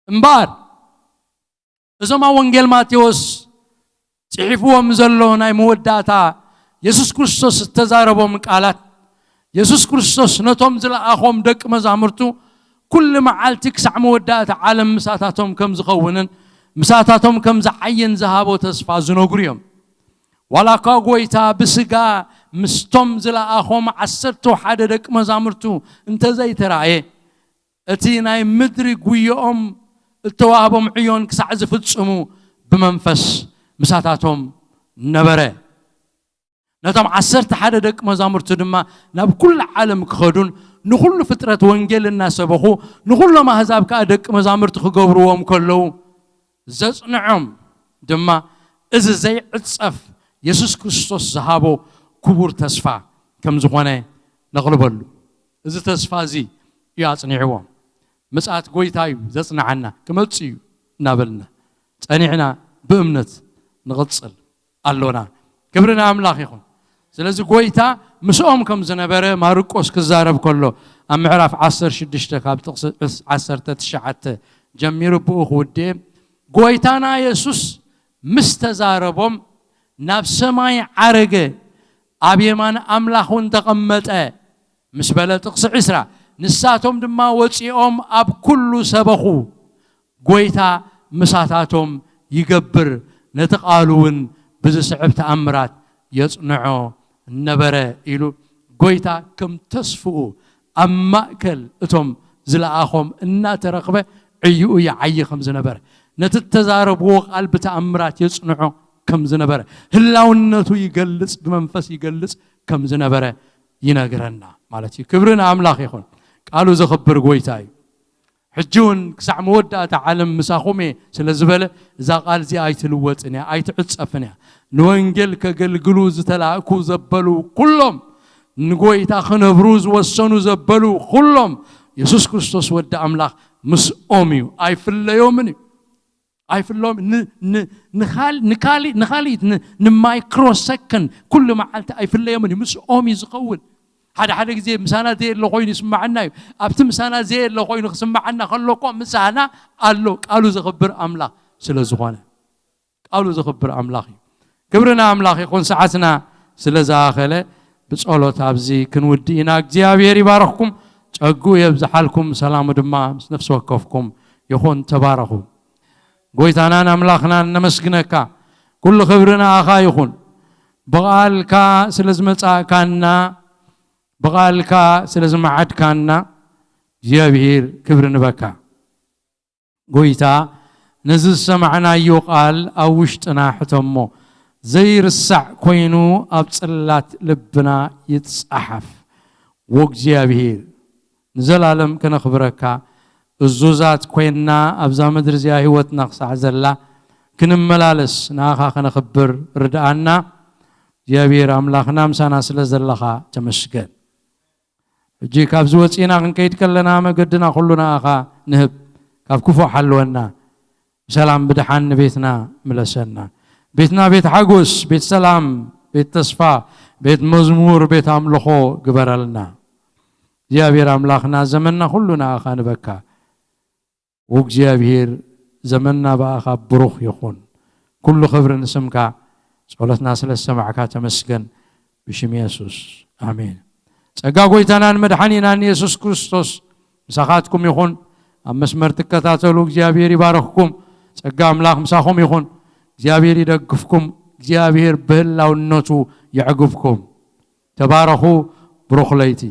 እምበኣር እዞም ኣብ ወንጌል ማቴዎስ ጽሒፍዎም ዘሎ ናይ መወዳእታ የሱስ ክርስቶስ እተዛረቦም ቃላት የሱስ ክርስቶስ ነቶም ዝለኣኾም ደቂ መዛሙርቱ ኩሉ መዓልቲ ክሳዕ መወዳእታ ዓለም ምሳታቶም ከም ዝኸውንን ምሳታቶም ከም ዝዓይን ዝሃቦ ተስፋ ዝነግሩ እዮም። ዋላ እኳ ጎይታ ብስጋ ምስቶም ዝለኣኾም ዓሰርተ ሓደ ደቂ መዛሙርቱ እንተዘይተራእየ እቲ ናይ ምድሪ ጉዮኦም እተዋህቦም ዕዮን ክሳዕ ዝፍጽሙ ብመንፈስ ምሳታቶም ነበረ። ነቶም ዓሰርተ ሓደ ደቂ መዛሙርቱ ድማ ናብ ኩሉ ዓለም ክኸዱን ንኹሉ ፍጥረት ወንጌል እናሰበኹ ንኹሎም ኣህዛብ ከኣ ደቂ መዛሙርቲ ክገብርዎም ከለዉ ዘጽንዖም ድማ እዚ ዘይዕጸፍ የሱስ ክርስቶስ ዝሃቦ ክቡር ተስፋ ከም ዝኾነ ነቕልበሉ። እዚ ተስፋ እዚ እዩ ኣጽኒዕዎም። ምጽኣት ጎይታ እዩ ዘጽንዓና፣ ክመጽእ እዩ እናበልና ጸኒዕና ብእምነት ንቕጽል ኣሎና። ክብሪ ንኣምላኽ ይኹን። ስለዚ ጎይታ ምስኦም ከም ዝነበረ ማርቆስ ክዛረብ ከሎ ኣብ ምዕራፍ ዓሰርተ ሽዱሽተ ካብ ጥቕሲ ዓሰርተ ትሽዓተ ጀሚሩ ብኡ ክውድእ ጎይታና የሱስ ምስ ተዛረቦም ናብ ሰማይ ዓረገ፣ ኣብ የማን ኣምላኽ እውን ተቐመጠ ምስ በለ ጥቕሲ ዕስራ ንሳቶም ድማ ወፂኦም ኣብ ኩሉ ሰበኹ። ጎይታ ምሳታቶም ይገብር፣ ነቲ ቃሉ እውን ብዝስዕብ ተኣምራት የጽንዖ ነበረ ኢሉ ጎይታ ከም ተስፍኡ ኣብ ማእከል እቶም ዝለኣኾም እናተረኽበ ዕይኡ ይዓዪ ከም ዝነበረ ነቲ እተዛረብዎ ቃል ብተኣምራት የጽንዖ ከም ዝነበረ ህላውነቱ ይገልጽ ብመንፈስ ይገልጽ ከም ዝነበረ ይነግረና ማለት እዩ። ክብሪ ንኣምላኽ ይኹን። ቃሉ ዘኽብር ጎይታ እዩ። ሕጂ እውን ክሳዕ መወዳእታ ዓለም ምሳኹም እየ ስለ ዝበለ እዛ ቃል እዚኣ ኣይትልወጥን እያ ኣይትዕጸፍን እያ። ንወንጌል ከገልግሉ ዝተላእኩ ዘበሉ ኩሎም ንጎይታ ክነብሩ ዝወሰኑ ዘበሉ ኩሎም የሱስ ክርስቶስ ወዲ ኣምላኽ ምስኦም እዩ። ኣይፍለዮምን እዩ። ኣይፍለዮም ንካልኢት ንማይክሮ ንማይክሮሰከንድ ኩሉ መዓልቲ ኣይፍለዮምን እዩ። ምስኦም እዩ ዝኸውን። ሓደ ሓደ ግዜ ምሳና ዘየለ ኮይኑ ይስማዓና እዩ። ኣብቲ ምሳና ዘየለ ኮይኑ ክስማዓና ከሎ እኮ ምሳና ኣሎ፣ ቃሉ ዘኽብር ኣምላኽ ስለ ዝኾነ። ቃሉ ዘኽብር ኣምላኽ እዩ። ክብሪ ንኣምላኽ ይኹን። ሰዓትና ስለ ዝኣኸለ ብጸሎት ኣብዚ ክንውድእ ኢና። እግዚኣብሔር ይባርኽኩም፣ ጸግኡ የብዝሓልኩም፣ ሰላሙ ድማ ምስ ነፍሲ ወከፍኩም ይኹን። ተባረኹ። ጎይታናን ኣምላኽናን ነመስግነካ። ኩሉ ክብሪ ንኣኻ ይኹን። ብቓልካ ስለ ዝመጻእካና፣ ብቓልካ ስለ ዝመዓድካና እግዚኣብሔር ክብሪ ንበካ። ጎይታ ነዚ ዝሰማዕናዮ ቃል ኣብ ውሽጥና ሕተሞ፣ ዘይርሳዕ ኮይኑ ኣብ ጽላት ልብና ይጸሓፍ። ወእግዚኣብሔር ንዘላለም ከነኽብረካ እዙዛት ኮይንና ኣብዛ ምድሪ እዚኣ ህይወትና ክሳዕ ዘላ ክንመላለስ ንኣኻ ከነኽብር ርድኣና። እግዚኣብሔር ኣምላኽና ምሳና ስለ ዘለኻ ተመስገን። ሕጂ ካብዚ ወፂና ክንከይድ ከለና መገድና ኩሉ ንኣኻ ንህብ። ካብ ክፉእ ሓልወና። ብሰላም ብድሓን ንቤትና ምለሰና። ቤትና ቤት ሓጎስ፣ ቤት ሰላም፣ ቤት ተስፋ፣ ቤት መዝሙር፣ ቤት ኣምልኾ ግበረልና። እግዚኣብሔር ኣምላኽና ዘመንና ኩሉ ንኣኻ ንበካ። ወእግዚኣብሔር ዘመንና ብኣኻ ብሩኽ ይኹን። ኩሉ ክብሪ ንስምካ። ጸሎትና ስለ ዝሰማዕካ ተመስገን። ብሽም የሱስ ኣሜን። ጸጋ ጎይታናን መድሓኒናን የሱስ ክርስቶስ ምሳኻትኩም ይኹን። ኣብ መስመር ትከታተሉ እግዚኣብሔር ይባረኽኩም። ጸጋ ኣምላኽ ምሳኹም ይኹን። እግዚኣብሔር ይደግፍኩም። እግዚኣብሔር ብህላውነቱ የዕግብኩም። ተባረኹ። ብሩኽ ለይቲ።